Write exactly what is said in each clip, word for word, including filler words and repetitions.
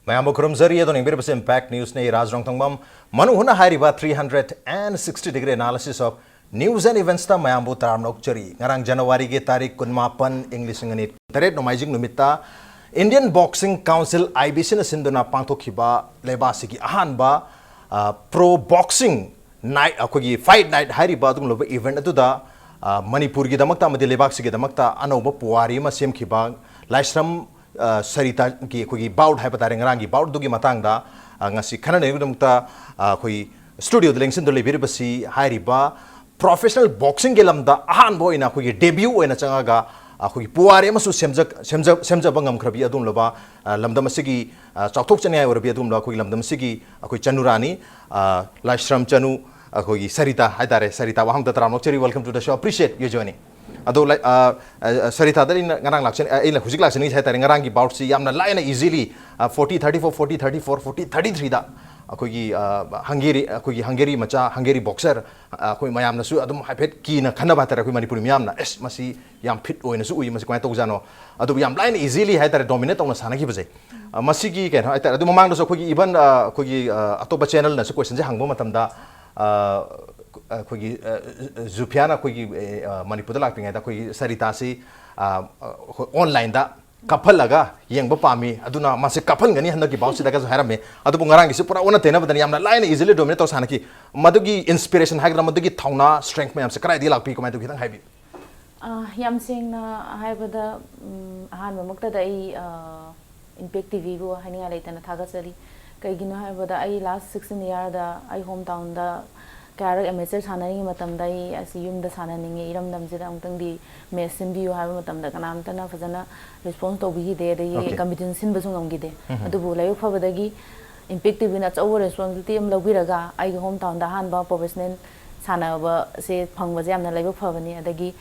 ꯃꯌꯥꯝꯕꯨ ꯈꯨꯔꯨꯝꯖꯔꯤ꯫ ꯑꯗꯣ ꯌꯦꯡꯕꯤꯔꯤꯕꯁꯤ Impact Newsꯅꯤ꯫ ꯑꯩ ꯔꯥꯖ ꯔꯣꯡꯊꯣꯡꯕꯝ꯫ ꯃꯅꯨꯡ ꯍꯨꯠꯅ ꯍꯥꯏꯔꯤꯕ three hundred and sixty degree analysis of news and eventsꯇ ꯃꯌꯥꯝꯕꯨ ꯇꯔꯥꯝꯅ ꯑꯣꯛꯆꯔꯤ꯫ ꯉꯔꯥꯡ Januaryꯒꯤ ꯇꯥꯔꯤꯛ ꯀꯨꯟꯃꯥꯄꯟ, ꯏꯪ ꯂꯤꯁꯤꯡ ꯑꯅꯤ ꯇꯔꯦꯠ, ꯅꯣꯡꯃꯥꯏꯖꯤꯡ ꯅꯨꯃꯤꯠꯇ Indian Boxing Council, IBCꯅ ꯁꯤꯟꯗꯨꯅ ꯄꯥꯡꯊꯣꯛꯈꯤꯕ ꯂꯩꯕꯥꯛꯁꯤꯒꯤ ꯑꯍꯥꯟꯕ, ꯑ, pro boxing night, ꯑꯩꯈꯣꯏꯒꯤ fight night ꯍꯥꯏꯔꯤꯕ ꯑꯗꯨꯒꯨꯝꯂꯕ event ꯑꯗꯨꯗ, ꯑ, ꯃꯅꯤꯄꯨꯔꯒꯤꯗꯃꯛꯇ ꯑꯃꯗꯤ ꯂꯩꯕꯥꯛꯁꯤꯒꯤꯗꯃꯛꯇ ꯑꯅꯧꯕ ꯄꯨꯋꯥꯔꯤ ꯑꯃ ꯁꯦꯝꯈꯤꯕ ꯂꯥꯏꯁ꯭ꯔꯝ, ꯑ, ꯁꯔꯤꯇꯥꯒꯤ ꯑꯩꯈꯣꯏꯒꯤ bout ꯍꯥꯏꯕ ꯇꯥꯔꯦ, ꯉꯔꯥꯡꯒꯤ boutꯗꯨꯒꯤ ꯃꯇꯥꯡꯗ, ꯑ, ꯉꯁꯤ ꯈꯟꯅꯅꯕꯒꯤꯗꯃꯛꯇ, ꯑ, ꯑꯩꯈꯣꯏ studioꯗ ꯂꯦꯡꯁꯤꯟꯗꯨꯅ ꯂꯩꯕꯤꯔꯤꯕꯁꯤ ꯍꯥꯏꯔꯤꯕ professional boxingꯒꯤ ꯂꯝꯗ ꯑꯍꯥꯟꯕ ꯑꯣꯏꯅ ꯑꯩꯈꯣꯏꯒꯤ debut ꯑꯣꯏꯅ ꯆꯪꯉꯒ ꯑꯩꯈꯣꯏꯒꯤ ꯄꯨꯋꯥꯔꯤ ꯑꯃꯁꯨ ꯁꯦꯝꯖ-, ꯁꯦꯝꯖ-, ꯁꯦꯝꯖꯕ ꯉꯝꯈ꯭ꯔꯕꯤ ꯑꯗꯨꯒꯨꯝꯂꯕ, ꯑ, ꯂꯝꯗꯝ ꯑꯁꯤꯒꯤ, ꯑ, ꯆꯥꯎꯊꯣꯛꯆꯅꯤꯡꯉꯥꯏ ꯑꯣꯏꯔꯕꯤ ꯑꯗꯨꯒꯨꯝꯂꯕ ꯑꯩꯈꯣꯏꯒꯤ ꯂꯝꯗꯝ ꯑꯁꯤꯒꯤ ꯑꯩꯈꯣꯏ ꯆꯅꯨꯔꯥꯅꯤ, ꯑ, ꯂꯥꯏꯁ꯭ꯔꯝ ꯆꯅꯨ, ꯑꯩꯈꯣꯏꯒꯤ ꯁꯔꯤꯇꯥ ꯍꯥꯏꯇꯥꯔꯦ, ꯁꯔꯤꯇꯥ ꯋꯥꯍꯪꯗ ꯇꯔꯥꯝꯅ ꯑꯣꯛꯆꯔꯤ, welcome to the show, appreciate your joining꯫ ꯑꯗꯣ ꯂꯥꯏ-, ꯑ, ꯑ, ꯁꯔꯤꯇꯥꯗ ꯑꯩꯅ ꯉꯔꯥꯡ ꯂꯥꯛꯆꯅꯤꯡ-, ꯑ, ꯑꯩꯅ ꯍꯧꯖꯤꯛ ꯂꯥꯛꯆꯅꯤꯡꯉꯤꯁꯦ ꯍꯥꯏꯇꯥꯔꯦ, ꯉꯔꯥꯡꯒꯤ boutꯁꯤ ꯌꯥꯝꯅ ꯂꯥꯏꯅ, easily, ꯑ, forty thirty four, forty thirty four, forty thirty threeꯗ ꯑꯩꯈꯣꯏꯒꯤ, ꯑ, ꯍꯪꯒꯦꯔꯤ, ꯑꯩꯈꯣꯏꯒꯤ ꯍꯪꯒꯦꯔꯤ ꯃꯆꯥ, ꯍꯪꯒꯦꯔꯤ boxer, ꯑ, ꯑꯩꯈꯣꯏ ꯃꯌꯥꯝꯅꯁꯨ ꯑꯗꯨꯝ ꯍꯥꯏꯐꯦꯠ ꯀꯤꯅ ꯈꯟꯅꯕ ꯍꯥꯏꯇꯥꯔꯦ, ꯑꯩꯈꯣꯏ ꯃꯅꯤꯄꯨꯔꯤ ꯃꯤꯌꯥꯝꯅ, "ꯑꯦꯁ, ꯃꯁꯤ ꯌꯥꯝ fit ꯑꯣꯏꯅꯁꯨ ꯎꯏ, ꯃꯁꯤ ꯀꯃꯥꯏꯅ ꯇꯧꯖꯥꯠꯅꯣ?" ꯑꯗꯨꯕꯨ ꯌꯥꯝ ꯂꯥꯏꯅ, easily ꯍꯥꯏꯇꯥꯔꯦ, dominate ꯇꯧꯅ ꯁꯥꯟꯅꯈꯤꯕꯁꯦ꯫ ꯑ, ꯃꯁꯤꯒꯤ ꯀꯩꯅꯣ ꯍꯥꯏꯇꯥꯔꯦ, ꯑꯗꯨ ꯃꯃꯥꯡꯗꯁꯨ ꯑꯩꯈꯣꯏꯒꯤ even, ꯑ, ꯑꯩꯈꯣꯏꯒꯤ, ꯑ, ꯑꯇꯣꯞꯄ channelꯅꯁꯨ questionꯁꯦ ꯍꯪꯕ ꯃꯇꯝꯗ, ꯑ, ꯑꯩꯈꯣꯏꯒꯤ, ꯑ, ꯖꯨꯐꯤꯌꯥꯅ ꯑꯩꯈꯣꯏꯒꯤ, ꯑ, ꯃꯅꯤꯄꯨꯔꯗ ꯂꯥꯛꯇ꯭ꯔꯤꯉꯩꯗ ꯑꯩꯈꯣꯏꯒꯤ ꯁꯔꯤꯇꯥꯁꯤ, ꯑ, ꯑꯩꯈꯣꯏ onlineꯗ ꯀꯥꯞꯍꯜꯂꯒ ꯌꯦꯡꯕ ꯄꯥꯝꯃꯤ, ꯑꯗꯨꯅ ꯃꯥꯁꯦ ꯀꯥꯞꯍꯟꯒꯅꯤ ꯍꯟꯗꯛꯀꯤ boutꯁꯤꯗꯒꯁꯨ ꯍꯥꯏꯔꯝꯃꯤ꯫ ꯑꯗꯨꯕꯨ ꯉꯔꯥꯡꯒꯤꯁꯤ ꯄꯨꯔꯥ ꯑꯣꯟꯅ ꯇꯩꯅꯕꯗꯅꯤ, ꯌꯥꯝꯅ ꯂꯥꯏꯅ, easily dominate ꯇꯧ ꯁꯥꯟꯅꯈꯤ꯫ ꯃꯗꯨꯒꯤ inspiration ꯍꯥꯏꯒꯗ꯭ꯔꯥ, ꯃꯗꯨꯒꯤ ꯊꯧꯅꯥ, strength ꯃꯌꯥꯝꯁꯦ ꯀꯗꯥꯏꯗꯒꯤ ꯂꯥꯛꯄꯤ, ꯀꯃꯥꯏꯅ ꯇꯧ, ꯈꯤꯇꯪ ꯍꯥꯏꯕꯤꯌꯨ꯫ ꯑ, ꯌꯥꯝ ꯁꯦꯡꯅ ꯍꯥꯏꯕꯗ, ꯎꯝ, ꯑꯍꯥꯟꯕꯃꯛꯇꯗ ꯑꯩ, ꯑ, Impact TVꯕꯨ ꯍꯥꯏꯅꯤꯡꯉꯥꯏ ꯂꯩꯇꯅ ꯊꯥꯒꯠꯆꯔꯤ꯫ ꯀꯩꯒꯤꯅꯣ ꯍꯥꯏꯕꯗ, ꯑꯩ last sixteen yearꯗ ꯑꯩ home townꯗ ꯀꯌꯥꯔꯛ amateur ꯁꯥꯟꯅꯔꯤꯉꯩ ꯃꯇꯝꯗ ꯑꯩ ꯑꯁꯤ ꯌꯨꯝꯗ ꯁꯥꯟꯅꯅꯤꯡꯉꯤ, ꯏꯔꯝꯗꯝꯁꯤꯗ ꯑꯃꯨꯛꯇꯪꯗꯤ match ꯁꯤꯟꯕꯤꯌꯨ ꯍꯥꯏꯕ ꯃꯇꯝꯗ ꯀꯅꯥꯝꯇꯅ ꯐꯖꯅ response ꯇꯧꯕꯤꯈꯤꯗꯦ, ꯑꯗꯒꯤ Okay. competition ꯁꯤꯟꯕꯁꯨ ꯉꯝꯈꯤꯗꯦ꯫ ꯎꯝ꯫ ꯑꯗꯨꯕꯨ ꯂꯥꯏꯕꯛ ꯐꯕꯗꯒꯤ Impact TVꯅ ꯑꯆꯧꯕ responsibility ꯑꯃ ꯂꯧꯕꯤꯔꯒ ꯑꯩꯒꯤ home townꯗ ꯑꯍꯥꯟꯕ professional ꯁꯥꯟꯅꯕꯁꯦ ꯐꯪꯕꯁꯦ ꯌꯥꯝꯅ ꯂꯥꯏꯕꯛ ꯐꯕꯅꯤ꯫ ꯑꯗꯒꯤ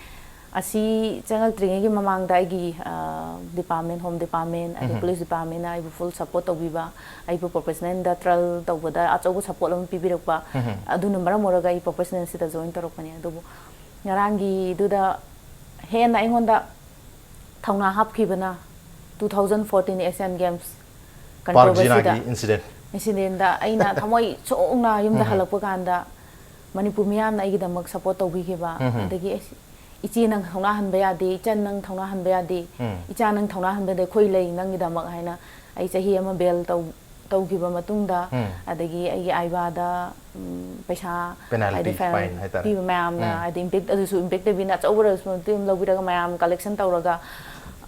ꯑꯁꯤ ꯆꯪꯉꯛꯇ꯭ꯔꯤꯉꯩꯒꯤ ꯃꯃꯥꯡꯗ ꯑꯩꯒꯤ, ꯑ, department, home department, ꯑꯗꯩ ꯎꯝ꯫ Police departmentꯅ ꯑꯩꯕꯨ full support ꯇꯧꯕꯤꯕ, ꯑꯩꯕꯨ professionalꯗ trial ꯇꯧꯕꯗ ꯑꯆꯧꯕ support ꯑꯃ ꯄꯤꯕꯤꯔꯛꯄ, ꯎꯝ꯫ ꯑꯗꯨꯅ ꯃꯔꯝ ꯑꯣꯏꯔꯒ ꯑꯩ professionalꯁꯤꯗ join ꯇꯧꯔꯛꯄꯅꯦ꯫ ꯑꯗꯨꯕꯨ ꯉꯔꯥꯡꯒꯤꯗꯨꯗ ꯍꯦꯟꯅ ꯑꯩꯉꯣꯟꯗ ꯊꯧꯅꯥ ꯍꯥꯞꯈꯤꯕꯅ two thousand fourteen Asian Games park ꯀꯟꯇ꯭ꯔꯣꯚꯔꯁꯤꯗ ꯖꯤꯅꯥꯒꯤ incident ꯏꯟꯁꯤꯗꯦꯟꯗ ꯑꯩꯅ ꯊꯃꯣꯏ ꯁꯣꯛꯅ ꯌꯨꯝꯗ ꯍꯜꯂꯛꯄ ꯀꯥꯟꯗ ꯃꯅꯤꯄꯨꯔ ꯃꯤꯌꯥꯝꯅ ꯑꯩꯒꯤꯗꯃꯛ ꯁꯞꯄꯣꯔꯠ ꯇꯧꯕꯤꯈꯤꯕ, ꯑꯗꯒꯤ ꯑꯩꯁ, ꯏꯆꯦ ꯅꯪ ꯊꯧꯅꯥ ꯍꯟꯕ ꯌꯥꯗꯦ, ꯏꯆꯟ ꯅꯪ ꯊꯧꯅꯥ ꯍꯟꯕ ꯌꯥꯗꯦ, ꯏꯆꯥ ꯅꯪ ꯊꯧꯅꯥ ꯍꯟꯕꯗ ꯑꯩꯈꯣꯏ ꯂꯩ ꯅꯪꯒꯤꯗꯃꯛ ꯍꯥꯏꯅ ꯑꯩ ꯆꯍꯤ ꯑꯃ ꯕꯦꯜ ꯇꯧ ꯇꯧꯈꯤꯕ ꯃꯇꯨꯡꯗ, ꯑꯗꯒꯤ ꯑꯩꯒꯤ ꯑꯥꯏꯕꯥꯗ ꯎꯝ, ꯄꯩꯁꯥ Penalty, ꯍꯥꯏꯗꯤ ꯐꯥꯏꯟ fine ꯍꯥꯏꯇꯥꯔꯦ꯫ ꯄꯤꯕ ꯃꯌꯥꯝꯅ, ꯍꯥꯏꯗꯤ ꯏꯝꯄꯦꯛ ꯑꯗꯨꯁꯨ ꯏꯝꯄꯦꯛ ꯇꯧꯕꯤꯅ ꯑꯆꯧꯕ ꯔꯦꯁꯄꯣꯟꯁꯤꯕꯤꯂꯤꯇꯤ ꯑꯃ ꯂꯧꯕꯤꯔꯒ ꯃꯌꯥꯝ ꯀꯂꯦꯛꯁꯟ ꯇꯧꯔꯒ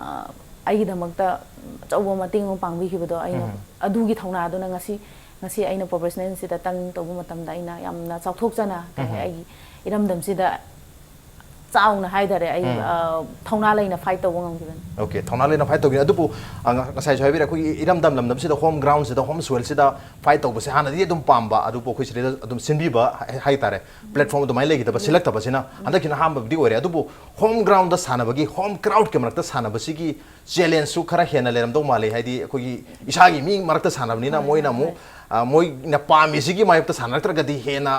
ꯑ, ꯑꯩꯒꯤꯗꯃꯛꯇ ꯑꯆꯧꯕ ꯃꯇꯦꯡ ꯑꯃ ꯄꯥꯡꯕꯤꯈꯤꯕꯗꯣ ꯑꯩꯅ ꯑꯗꯨꯒꯤ ꯊꯧꯅꯥꯗꯨꯅ ꯉꯁꯤ ꯉꯁꯤ ꯑꯩꯅ ꯄ꯭ꯔꯣꯐꯦꯁꯅꯦꯜꯁꯤꯗ ꯇꯔꯟ ꯇꯧꯕ ꯃꯇꯝꯗ ꯑꯩꯅ ꯌꯥꯝꯅ ꯆꯥꯎꯊꯣꯛꯆꯅ ꯀꯩ ꯍꯥꯏ, ꯑꯩꯒꯤ ꯏꯔꯝꯗꯝꯁꯤꯗ ꯆꯥꯎꯅ ꯍꯥꯏꯇꯥꯔꯦ ꯑꯩ ꯑ, ꯊꯧꯅꯥ ꯂꯩꯅ ꯐꯥꯏꯠ ꯇꯧꯕ ꯉꯝꯈꯤꯕꯅꯤ꯫ ꯑꯣꯀꯦ, ꯊꯧꯅꯥ ꯂꯩꯅ ꯐꯥꯏꯠ ꯇꯧꯕꯤꯅꯤ꯫ ꯑꯗꯨꯕꯨ ꯑ, ꯉ- ꯉꯁꯥꯏꯁꯨ ꯍꯥꯏꯕꯤꯔꯦ, ꯑꯩꯈꯣꯏꯒꯤ ꯏꯔꯝꯗꯝ ꯂꯝꯗꯝꯁꯤꯗ, ꯍꯣꯝ ꯒ꯭ꯔꯥꯎꯟꯁꯤꯗ, ꯍꯣꯝ ꯁꯣꯏꯜꯁꯤꯗ ꯐꯥꯏꯠ ꯇꯧꯕꯁꯦ ꯍꯥꯟꯅꯗꯤ ꯑꯗꯨꯝ ꯄꯥꯝꯕ, ꯑꯗꯨꯕꯨ ꯑꯩꯈꯣꯏ ꯁꯤꯗꯩꯗ ꯑꯗꯨꯝ ꯁꯤꯟꯕꯤꯕ ꯍꯥꯏ- ꯍꯥꯏꯇꯥꯔꯦ, ꯄ꯭ꯂꯦꯠꯐꯣꯔꯝ ꯑꯗꯨꯃꯥꯏꯅ ꯂꯩꯈꯤꯗꯕ, ꯁꯤꯜꯂꯛꯇꯕꯁꯤꯅ ꯍꯟꯗꯛꯀꯤꯅ ꯑꯍꯥꯟꯕꯕꯨꯗꯤ ꯑꯣꯏꯔꯦ꯫ ꯑꯗꯨꯕꯨ ꯍꯣꯝ ꯒ꯭ꯔꯥꯎꯟꯗ ꯁꯥꯟꯅꯕꯒꯤ, ꯍꯣꯝ ꯀ꯭ꯔꯥꯎꯗꯀꯤ ꯃꯔꯛꯇ ꯁꯥꯟꯅꯕꯁꯤꯒꯤ ꯆꯦꯂꯦꯟꯖꯁꯨ ꯈꯔ ꯍꯦꯟꯅ ꯂꯩꯔꯝꯗꯧ ꯃꯥꯜꯂꯤ꯫ ꯍꯥꯏꯗꯤ ꯑꯩꯈꯣꯏꯒꯤ ꯏꯁꯥꯒꯤ ꯃꯤ ꯃꯔꯛꯇ ꯁꯥꯟꯅꯕꯅꯤꯅ, ꯃꯣꯏꯅ ꯑꯃꯨꯛ ꯑ, ꯃꯣꯏꯅ ꯄꯥꯝꯃꯤꯁꯤꯒꯤ ꯃꯥꯌꯣꯛꯇ ꯁꯥꯟꯅꯔꯛꯇ꯭ꯔꯒꯗꯤ ꯍꯦꯟꯅ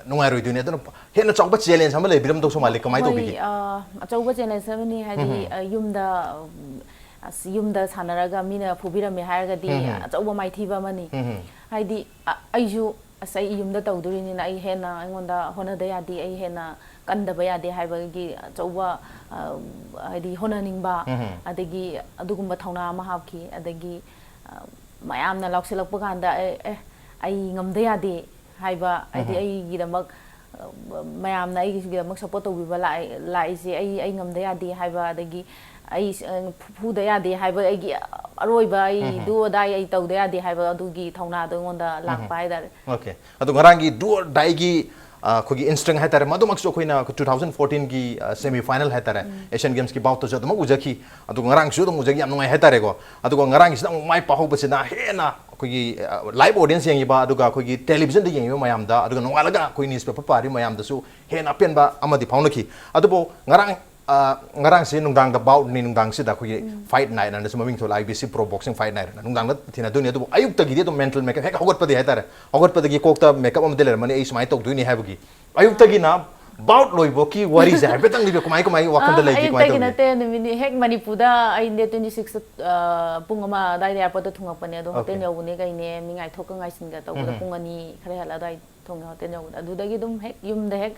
ꯅꯨꯡꯉꯥꯏꯔꯣꯏꯗꯣꯏꯅꯦ꯫ ꯑꯗꯨꯅ ꯍꯦꯟꯅ ꯆꯥꯎꯕ ꯆꯦꯂꯦꯟꯖ ꯑꯃ ꯂꯩꯕꯤꯔꯝꯗꯧꯁꯨ ꯃꯥꯜꯂꯤ꯫ ꯀꯃꯥꯏꯅ ꯍꯣꯏ, ꯇꯧꯕꯤꯒꯦ? ꯑ, ꯑꯆꯧꯕ ꯆꯦꯂꯦꯟꯖ ꯑꯃꯅꯤ ꯍꯥꯏꯗꯤ ꯑ, ꯌꯨꯝꯗ ꯎꯝ, ꯑꯁ, ꯌꯨꯝꯗ ꯁꯥꯟꯅꯔꯒ ꯃꯤꯅ ꯐꯨꯕꯤꯔꯝꯃꯦ ꯍꯥꯏꯔꯒꯗꯤ ꯑꯆꯧꯕ ꯃꯥꯏꯊꯤꯕ ꯑꯃꯅꯤ꯫ ꯍꯥꯏꯗꯤ ꯑ, ꯑꯩꯁꯨ ꯑꯁ ꯑꯩ ꯌꯨꯝꯗ ꯇꯧꯗꯣꯔꯤꯅꯤꯅ ꯑꯩ ꯍꯦꯟꯅ ꯑꯩꯉꯣꯟꯗ ꯍꯣꯠꯅꯗ ꯌꯥꯗꯦ, ꯑꯩ ꯍꯦꯟꯅ ꯀꯟꯗꯕ ꯌꯥꯗꯦ ꯍꯥꯏꯕꯒꯤ ꯑꯆꯧꯕ ꯑ, ꯍꯥꯏꯗꯤ ꯍꯣꯠꯅꯅꯤꯡꯕ, ꯑꯗꯒꯤ ꯑꯗꯨꯒꯨꯝꯕ ꯊꯧꯅꯥ ꯑꯃ ꯍꯥꯞꯈꯤ꯫ ꯑꯗꯒꯤ ꯑ, ꯃꯌꯥꯝꯅ ꯂꯥꯎꯁꯤꯜꯂꯛꯄ ꯀꯥꯟꯗ ꯑꯦ ꯑꯦ, ꯑꯩ ꯉꯝꯗ ꯌꯥꯗꯦ ꯍꯥꯏꯕ, ꯍꯥꯏꯗꯤ ꯑꯩꯒꯤꯗꯃꯛ ꯑ, ꯃꯌꯥꯝꯅ ꯑꯩꯒꯤꯗꯃꯛ ꯁꯞꯄꯣꯔꯠ ꯇꯧꯕꯤꯕ ꯂꯥꯛꯑꯦ- ꯂꯥꯛꯏꯁꯦ ꯑꯩ ꯑꯩ ꯉꯝꯗ ꯌꯥꯗꯦ ꯍꯥꯏꯕ, ꯑꯗꯒꯤ ꯑꯩ ꯑ, ꯐꯨ- ꯐꯨꯗ ꯌꯥꯗꯦ ꯍꯥꯏꯕ, ꯑꯩꯒꯤ ꯑꯔꯣꯏꯕ ꯑꯩ ꯗꯨ ꯑꯣꯔ ꯗꯥꯏ ꯑꯩ ꯇꯧꯗ ꯌꯥꯗꯦ ꯍꯥꯏꯕ ꯑꯗꯨꯒꯤ ꯊꯧꯅꯥꯗꯣ ꯑꯩꯉꯣꯟꯗ ꯂꯥꯛꯄ ꯍꯥꯏꯇꯥꯔꯦ꯫ ꯑꯣꯀꯦ, ꯑꯗꯣ ꯉꯔꯥꯡꯒꯤ ꯗꯨ ꯑꯣꯔ ꯗꯥꯏꯒꯤ ꯑꯩꯈꯣꯏꯒꯤ ꯏꯟꯁꯇ꯭ꯔꯦꯡ ꯍꯥꯏꯇꯥꯔꯦ, ꯃꯗꯨꯃꯛꯁꯨ ꯑꯩꯈꯣꯏꯅ ꯇꯨ ꯊꯥꯎꯖꯟ ꯐꯣꯔꯇꯤꯟꯒꯤ ꯁꯦꯃꯤ ꯐꯥꯏꯅꯦꯜ ꯍꯥꯏꯇꯥꯔꯦ, ꯑꯦꯁꯤꯌꯥꯟ ꯒꯦꯝꯁꯀꯤ ꯕꯥꯎꯠꯇꯁꯨ ꯑꯗꯨꯃꯛ ꯎꯖꯈꯤ꯫ ꯑꯗꯨꯒ ꯉꯔꯥꯡꯁꯨ ꯑꯗꯨꯝ ꯎꯖꯈꯤ, ꯌꯥꯝ ꯅꯨꯡꯉꯥꯏ ꯍꯥꯏꯇꯥꯔꯦꯀꯣ꯫ ꯑꯗꯨꯒ ꯉꯔꯥꯡꯒꯤꯁꯤꯗ ꯑꯃꯨꯛ ꯃꯥꯏ ꯄꯥꯛꯍꯧꯕꯁꯤꯅ ꯍꯦꯟꯅ ꯑꯩꯈꯣꯏꯒꯤ ꯂꯥꯏꯚ ꯑꯣꯗꯤꯌꯦꯟꯁ ꯌꯦꯡꯉꯤꯕ, ꯑꯗꯨꯒ ꯑꯩꯈꯣꯏꯒꯤ ꯇꯦꯂꯤꯚꯤꯖꯟꯗ ꯌꯦꯡꯉꯤꯕ ꯃꯌꯥꯝꯗ, ꯑꯗꯨꯒ ꯅꯣꯡꯉꯥꯜꯂꯒ ꯑꯩꯈꯣꯏ ꯅ꯭ꯌꯨꯁꯄꯦꯄꯔ ꯄꯥꯔꯤ ꯃꯌꯥꯝꯗꯁꯨ ꯍꯦꯟꯅ ꯑꯄꯦꯟꯕ ꯑꯃꯗꯤ ꯐꯥꯎꯅꯈꯤ꯫ ꯑꯗꯨꯕꯨ ꯉꯔꯥꯡ ꯑ, ꯉꯔꯥꯡꯁꯦ ꯅꯨꯡꯗꯥꯡꯗ ꯕꯥꯎꯠꯅꯤ, ꯅꯨꯡꯗꯥꯡꯁꯤꯗ ꯑꯩꯈꯣꯏꯒꯤ ꯐꯥꯏꯠ ꯅꯥꯏꯠ ꯑꯅꯁꯨ ꯃꯃꯤꯡ ꯊꯣꯜꯂ, I B C pro boxing fight night ꯑꯅ ꯅꯨꯡꯗꯥꯡꯗ ꯊꯦꯡꯅꯗꯣꯏꯅꯤ꯫ ꯑꯗꯨꯕꯨ ꯑꯌꯨꯛꯇꯒꯤꯗꯤ ꯑꯗꯨꯝ ꯃꯦꯟꯇꯜ ꯃꯦꯀꯞ, ꯍꯦꯛ ꯍꯧꯒꯠꯄꯗꯤ ꯍꯥꯏꯇꯥꯔꯦ, ꯍꯧꯒꯠꯄꯗꯒꯤ ꯀꯣꯛꯇ ꯃꯦꯀꯞ ꯑꯃꯗꯤ ꯂꯩꯔꯝꯃꯅꯤ, ꯑꯩ ꯁꯨꯃꯥꯏꯅ ꯇꯧꯗꯣꯏꯅꯤ ꯍꯥꯏꯕꯒꯤ꯫ ꯑꯌꯨꯛꯇꯒꯤꯅ ꯕꯥꯎꯠ ꯂꯣꯏꯕꯣꯛꯀꯤ ꯋꯥꯔꯤꯁꯦ ꯍꯥꯏꯐꯦꯠꯇꯪ ꯂꯤꯕꯤꯌꯨ, ꯀꯃꯥꯏ ꯀꯃꯥꯏ ꯋꯥꯈꯜꯗ ꯑꯥ, ꯂꯩꯒꯦ, ꯀꯃꯥꯏꯅ ꯑꯌꯨꯛꯇꯒꯤ ꯇꯧꯒꯦ? ꯅꯠꯇꯦ, ꯅꯨꯃꯤꯠ ꯍꯦꯛ ꯃꯅꯤꯄꯨꯔꯗ ꯑꯩ ꯗꯦꯠ ꯇ꯭ꯋꯦꯟꯇꯤ ꯁꯤꯛꯁꯇ ꯄꯨꯡ ꯑꯃ ꯑꯗꯨꯋꯥꯏꯗ ꯑꯦꯌꯥꯔꯄꯣꯔꯠꯇ ꯊꯨꯡꯉꯛꯄꯅꯦ꯫ ꯑꯗꯣ ꯍꯣꯇꯦꯜ Okay. ꯌꯧꯕꯅꯦ ꯀꯩꯅꯦ, ꯃꯤ ꯉꯥꯏꯊꯣꯛꯀ ꯉꯥꯏꯁꯤꯟꯒ ꯇꯧꯕꯗ ꯎꯝ. ꯄꯨꯡ ꯑꯅꯤ ꯈꯔ ꯍꯦꯜꯂ ꯑꯗꯨꯋꯥꯏꯗ ꯊꯨꯡꯉꯦ ꯍꯣꯇꯦꯜ ꯌꯧꯕꯗ꯫ ꯑꯗꯨꯗꯒꯤ ꯑꯗꯨꯝ ꯍꯦꯛ ꯌꯨꯝꯗ ꯍꯦꯛ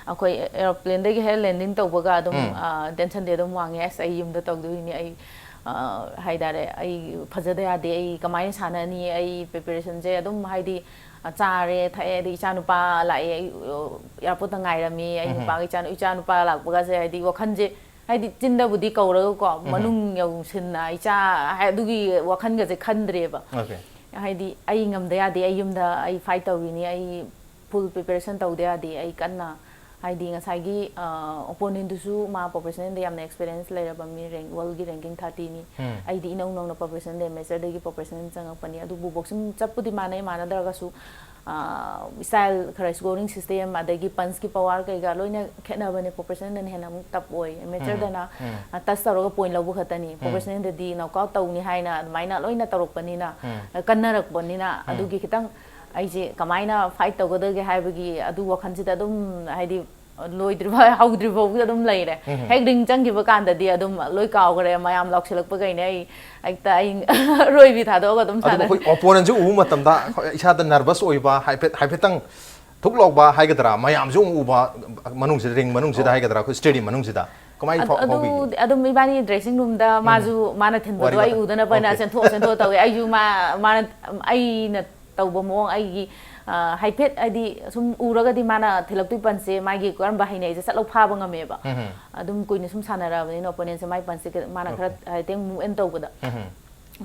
ꯑꯩꯈꯣꯏ ꯑꯦꯔꯣꯄ꯭ꯂꯦꯟꯗꯒꯤ ꯍꯦꯛ ꯂꯦꯟꯗꯤꯡ ꯇꯧꯕꯒ ꯑꯗꯨꯝ ꯎꯝ. ꯇꯦꯟꯁꯟꯗꯤ ꯑꯗꯨꯝ ꯋꯥꯡꯉꯦ꯫ "ꯑꯁ, ꯑꯩ ꯌꯨꯝꯗ ꯇꯧꯗꯣꯏꯅꯤ, ꯑꯩ ꯑ, ꯍꯥꯏꯇꯥꯔꯦ, ꯑꯩ ꯐꯖꯗ ꯌꯥꯗꯦ, ꯑꯩ ꯀꯃꯥꯏꯅ ꯁꯥꯟꯅꯅꯤ?" ꯑꯩ ꯄ꯭ꯔꯤꯄꯦꯔꯦꯁꯟꯁꯦ ꯑꯗꯨꯝ ꯍꯥꯏꯗꯤ ꯑ, ꯆꯥꯔꯦ ꯊꯛꯑꯦ, ꯑꯗꯩ ꯏꯆꯥꯅꯨꯄꯥ ꯂꯥꯛꯑꯦ, ꯑꯩ ꯑꯦꯌꯥꯔꯄꯣꯔꯠꯇ ꯉꯥꯏꯔꯝꯃꯤ꯫ ꯑꯩ ꯎꯝ. ꯅꯨꯄꯥꯒ ꯏꯆꯥ, ꯏꯆꯥꯅꯨꯄꯥ ꯂꯥꯛꯄꯒꯁꯦ ꯍꯥꯏꯗꯤ ꯋꯥꯈꯜꯁꯦ ꯍꯥꯏꯗꯤ ꯆꯤꯟꯗꯕꯨꯗꯤ ꯀꯧꯔꯒꯀꯣ, ꯎꯝ. ꯃꯅꯨꯡ ꯌꯧꯁꯤꯟꯅ ꯏꯆꯥ ꯍꯥꯏ-, ꯑꯗꯨꯒꯤ ꯋꯥꯈꯜꯒꯁꯦ ꯈꯟꯗ꯭ꯔꯦꯕ꯫ Okay. ꯍꯥꯏꯗꯤ ꯑꯩ ꯉꯝꯗ ꯌꯥꯗꯦ, ꯑꯩ ꯌꯨꯝꯗ ꯑꯩ ꯐꯥꯏꯠ ꯇꯧꯔꯤꯅꯤ, ꯑꯩ ꯐꯨꯜ ꯄ꯭ꯔꯤꯄꯦꯔꯦꯁꯟ ꯇꯧꯗ ꯌꯥꯗꯦ, ꯑꯩ ꯀꯟꯅ ꯍꯥꯏꯗꯤ ꯉꯁꯥꯏꯒꯤ ꯑꯣꯄꯣꯅꯦꯟꯗꯨꯁꯨ ꯃꯥ ꯄ꯭ꯔꯣꯐꯦꯁꯅꯦꯜꯗ ꯌꯥꯝꯅ ꯑꯦꯛꯁꯄꯤꯔꯤꯌꯦꯟꯁ ꯂꯩꯔꯕ ꯃꯤ, ꯔꯦꯡ ꯋꯥꯔꯜꯒꯤ ꯔꯦꯡꯀꯤꯡ ꯊꯥꯔꯇꯤꯅꯤ꯫ ꯎꯝ. ꯑꯩꯗꯤ ꯏꯅꯧ ꯅꯧꯅ ꯄ꯭ꯔꯣꯐꯦꯁꯅꯦꯜꯗ ꯑꯦꯃꯦꯆꯔꯗꯒꯤ ꯄ꯭ꯔꯣꯐꯦꯁꯅꯦꯜ ꯆꯪꯉꯛꯄꯅꯤ꯫ ꯑꯗꯨꯕꯨ ꯕꯣꯛꯁꯤꯡ ꯆꯞꯄꯨꯗꯤ ꯃꯥꯟꯅꯩ, ꯃꯥꯟꯅꯗ꯭ꯔꯒꯁꯨ ꯏꯁꯇꯥꯏꯜ ꯈꯔ, ꯁ꯭ꯀꯣꯔꯤꯡ ꯁꯤꯁꯇꯦꯝ, ꯑꯗꯒꯤ ꯄꯟꯁꯀꯤ ꯄꯋꯥꯔ ꯀꯩꯀꯥ ꯂꯣꯏꯅ ꯈꯦꯠꯅꯕꯅꯦ꯫ ꯄ꯭ꯔꯣꯐꯦꯁꯅꯦꯜꯗꯅ ꯍꯦꯟꯅ ꯑꯃꯨꯛ ꯇꯞ ꯑꯣꯏ, ꯑꯦꯃꯦꯆꯔꯗꯅ ꯇꯁ ꯇꯧꯔꯒ ꯄꯣꯏꯟ ꯂꯧꯕ ꯈꯛꯇꯅꯤ꯫ ꯄ꯭ꯔꯣꯐꯦꯁꯅꯦꯜꯗꯗꯤ ꯅꯣꯛ ꯑꯥꯎꯠ ꯇꯧꯅꯤ ꯍꯥꯏꯅ ꯑꯗꯨꯃꯥꯏꯅ ꯂꯣꯏꯅ ꯇꯧꯔꯛꯄꯅꯤꯅ, ꯎꯝ. ꯀꯟꯅꯔꯛꯄꯅꯤꯅ, ꯑꯗꯨꯒꯤ ꯈꯤꯇꯪ ꯑꯩꯁꯦ ꯀꯃꯥꯏꯅ ꯐꯥꯏꯠ ꯇꯧꯒꯗꯒꯦ ꯍꯥꯏꯕꯒꯤ ꯑꯗꯨ ꯋꯥꯈꯜꯁꯤꯗ ꯑꯗꯨꯝ ꯍꯥꯏꯗꯤ ꯂꯣꯏꯗ꯭ꯔꯤꯕ ꯍꯧꯗ꯭ꯔꯤ ꯐꯥꯎꯕꯗ ꯑꯗꯗꯨꯝ ꯂꯩꯔꯦ꯫ ꯎꯝ. ꯍꯦꯛ ꯔꯤꯡ ꯆꯪꯈꯤꯕ ꯀꯥꯟꯗꯗꯤ ꯑꯗꯨꯝ ꯂꯣꯏ ꯀꯥꯎꯈ꯭ꯔꯦ꯫ ꯃꯌꯥꯝ ꯂꯥꯎꯁꯤꯜꯂꯛꯄꯈꯩꯅꯦ ꯑꯩ ꯍꯦꯛꯇ ꯑꯩ ꯑꯔꯣꯏꯕꯤ ꯊꯥꯗꯣꯛꯑꯒ ꯑꯗꯨꯝ ꯑꯗꯨꯕꯨ ꯁꯥꯟꯅꯔꯦ꯫ ꯑꯩꯈꯣꯏ ꯑꯣꯄꯣꯅꯦꯟꯁꯨ ꯎꯕ ꯃꯇꯝꯗ ꯏꯁꯥꯗ ꯅꯔꯚꯁ ꯑꯣꯏꯕ, ꯍꯥꯏꯐꯦꯠ ꯍꯥꯏꯐꯦꯠꯇꯪ ꯊꯨꯛ ꯂꯥꯎꯕ ꯍꯥꯏꯒꯗ꯭ꯔꯥ, ꯃꯌꯥꯝꯁꯨ ꯑꯃꯨꯛ ꯎꯕ, ꯃꯅꯨꯡꯁꯤꯗ, ꯔꯤꯡ ꯃꯅꯨꯡꯁꯤꯗ ꯍꯥꯏꯒꯗ꯭ꯔꯥ, ꯑꯩꯈꯣꯏ ꯁ꯭ꯇꯦꯗꯤꯌꯝ ꯃꯅꯨꯡꯁꯤꯗ ꯀꯃꯥꯏꯅ ꯑꯗꯨ ꯐꯥꯎ- ꯑꯗꯨ ꯐꯥꯎꯕꯤꯒꯦ? ꯑꯗꯨꯝ ꯏꯕꯥꯅꯤ ꯗ꯭ꯔꯦꯁꯤꯡ ꯔꯨꯝꯗ ꯃꯥꯁꯨ ꯃꯥꯅ ꯊꯤꯟꯕꯗꯣ ꯋꯥꯔꯤ ꯑꯩ ꯃꯈꯥ- ꯎꯗꯅꯕ ꯑꯩꯅ Okay. ꯆꯦꯟꯊꯣꯛ ꯆꯦꯟꯊꯣꯛ ꯇꯧꯋꯦ꯫ ꯑꯩꯁꯨ ꯃꯥ ꯃꯥꯅ ꯑꯩꯅ ꯇꯧꯕ ꯃꯑꯣꯡ ꯑꯩꯒꯤ ꯑ, ꯍꯥꯏꯐꯦꯠ ꯍꯥꯏꯗꯤ ꯁꯨꯝ ꯎꯔꯒꯗꯤ ꯃꯥꯅ ꯊꯤꯜꯂꯛꯇꯣꯏ ꯄꯟꯁꯦ ꯃꯥꯒꯤ ꯀꯔꯝꯕ ꯍꯩꯅꯩꯁꯦ ꯆꯠꯂꯧ ꯐꯥꯕ ꯉꯝꯃꯦꯕ꯫ ꯎꯝ. ꯑꯗꯨꯝ ꯀꯨꯏꯅ ꯁꯨꯝ ꯁꯥꯟꯅꯔꯛꯑꯕꯅꯤꯅ ꯑꯣꯄꯣꯅꯦꯟꯁꯦ ꯃꯥꯏ ꯄꯟꯁꯦ ꯃꯥꯅ ꯈꯔ Okay. ꯍꯥꯏꯐꯦꯠ ꯃꯨꯚꯃꯦꯟ ꯇꯧꯕꯗ ꯎꯝ.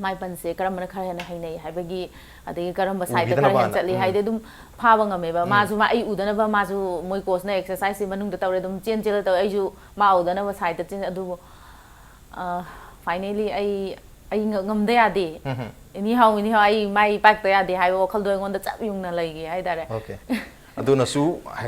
ꯃꯥꯏ ꯄꯟꯁꯦ ꯀꯔꯝꯕꯅ ꯈꯔ ꯍꯦꯟꯅ ꯍꯩꯅꯩ ꯍꯥꯏꯕꯒꯤ, ꯑꯗꯒꯤ ꯀꯔꯝꯕ ꯁꯥꯏꯗꯇ ꯈꯔ ꯍꯦꯟꯅ ꯎꯕꯤꯗꯅꯕꯅ꯫ ꯆꯠꯂꯤ ꯎꯝ. ꯍꯥꯏꯗꯤ ꯑꯗꯨꯝ ꯐꯥꯕ ꯉꯝꯃꯦꯕ꯫ ꯎꯝ. ꯃꯥꯁꯨ ꯃꯥ ꯑꯩ ꯎꯗꯅꯕ ꯃꯥꯁꯨ ꯃꯣꯏ ꯀꯣꯆꯅ ꯑꯦꯛꯁꯔꯁꯥꯏꯁꯁꯤ ꯃꯅꯨꯡꯗ ꯇꯧꯔꯦ, ꯑꯗꯨꯝ ꯆꯦꯟ ꯆꯦꯜꯂ ꯇꯧꯔꯦ꯫ ꯑꯩꯁꯨ ꯃꯥ ꯎꯗꯅꯕ ꯁꯥꯏꯗꯇ ꯆꯦꯟ꯫ ꯑꯗꯨꯕꯨ ꯐꯥꯏꯅꯦꯂꯤ ꯑꯩ ꯑꯩ ꯉ- ꯉꯝꯗ ꯌꯥꯗꯦ꯫ ꯎꯝ. ꯑꯦꯅꯤ ꯍꯥꯎ ꯑꯦꯅꯤ ꯍꯥꯎ ꯑꯩ ꯃꯥꯏ ꯄꯥꯛꯇ ꯌꯥꯗꯦ ꯍꯥꯏꯕ ꯋꯥꯈꯜꯗꯣ ꯑꯩꯉꯣꯟꯗ ꯆꯞ ꯌꯨꯡꯅ ꯂꯩꯒꯦ ꯍꯥꯏꯇꯥꯔꯦ꯫ Okay. ꯑꯗꯨꯅꯁꯨ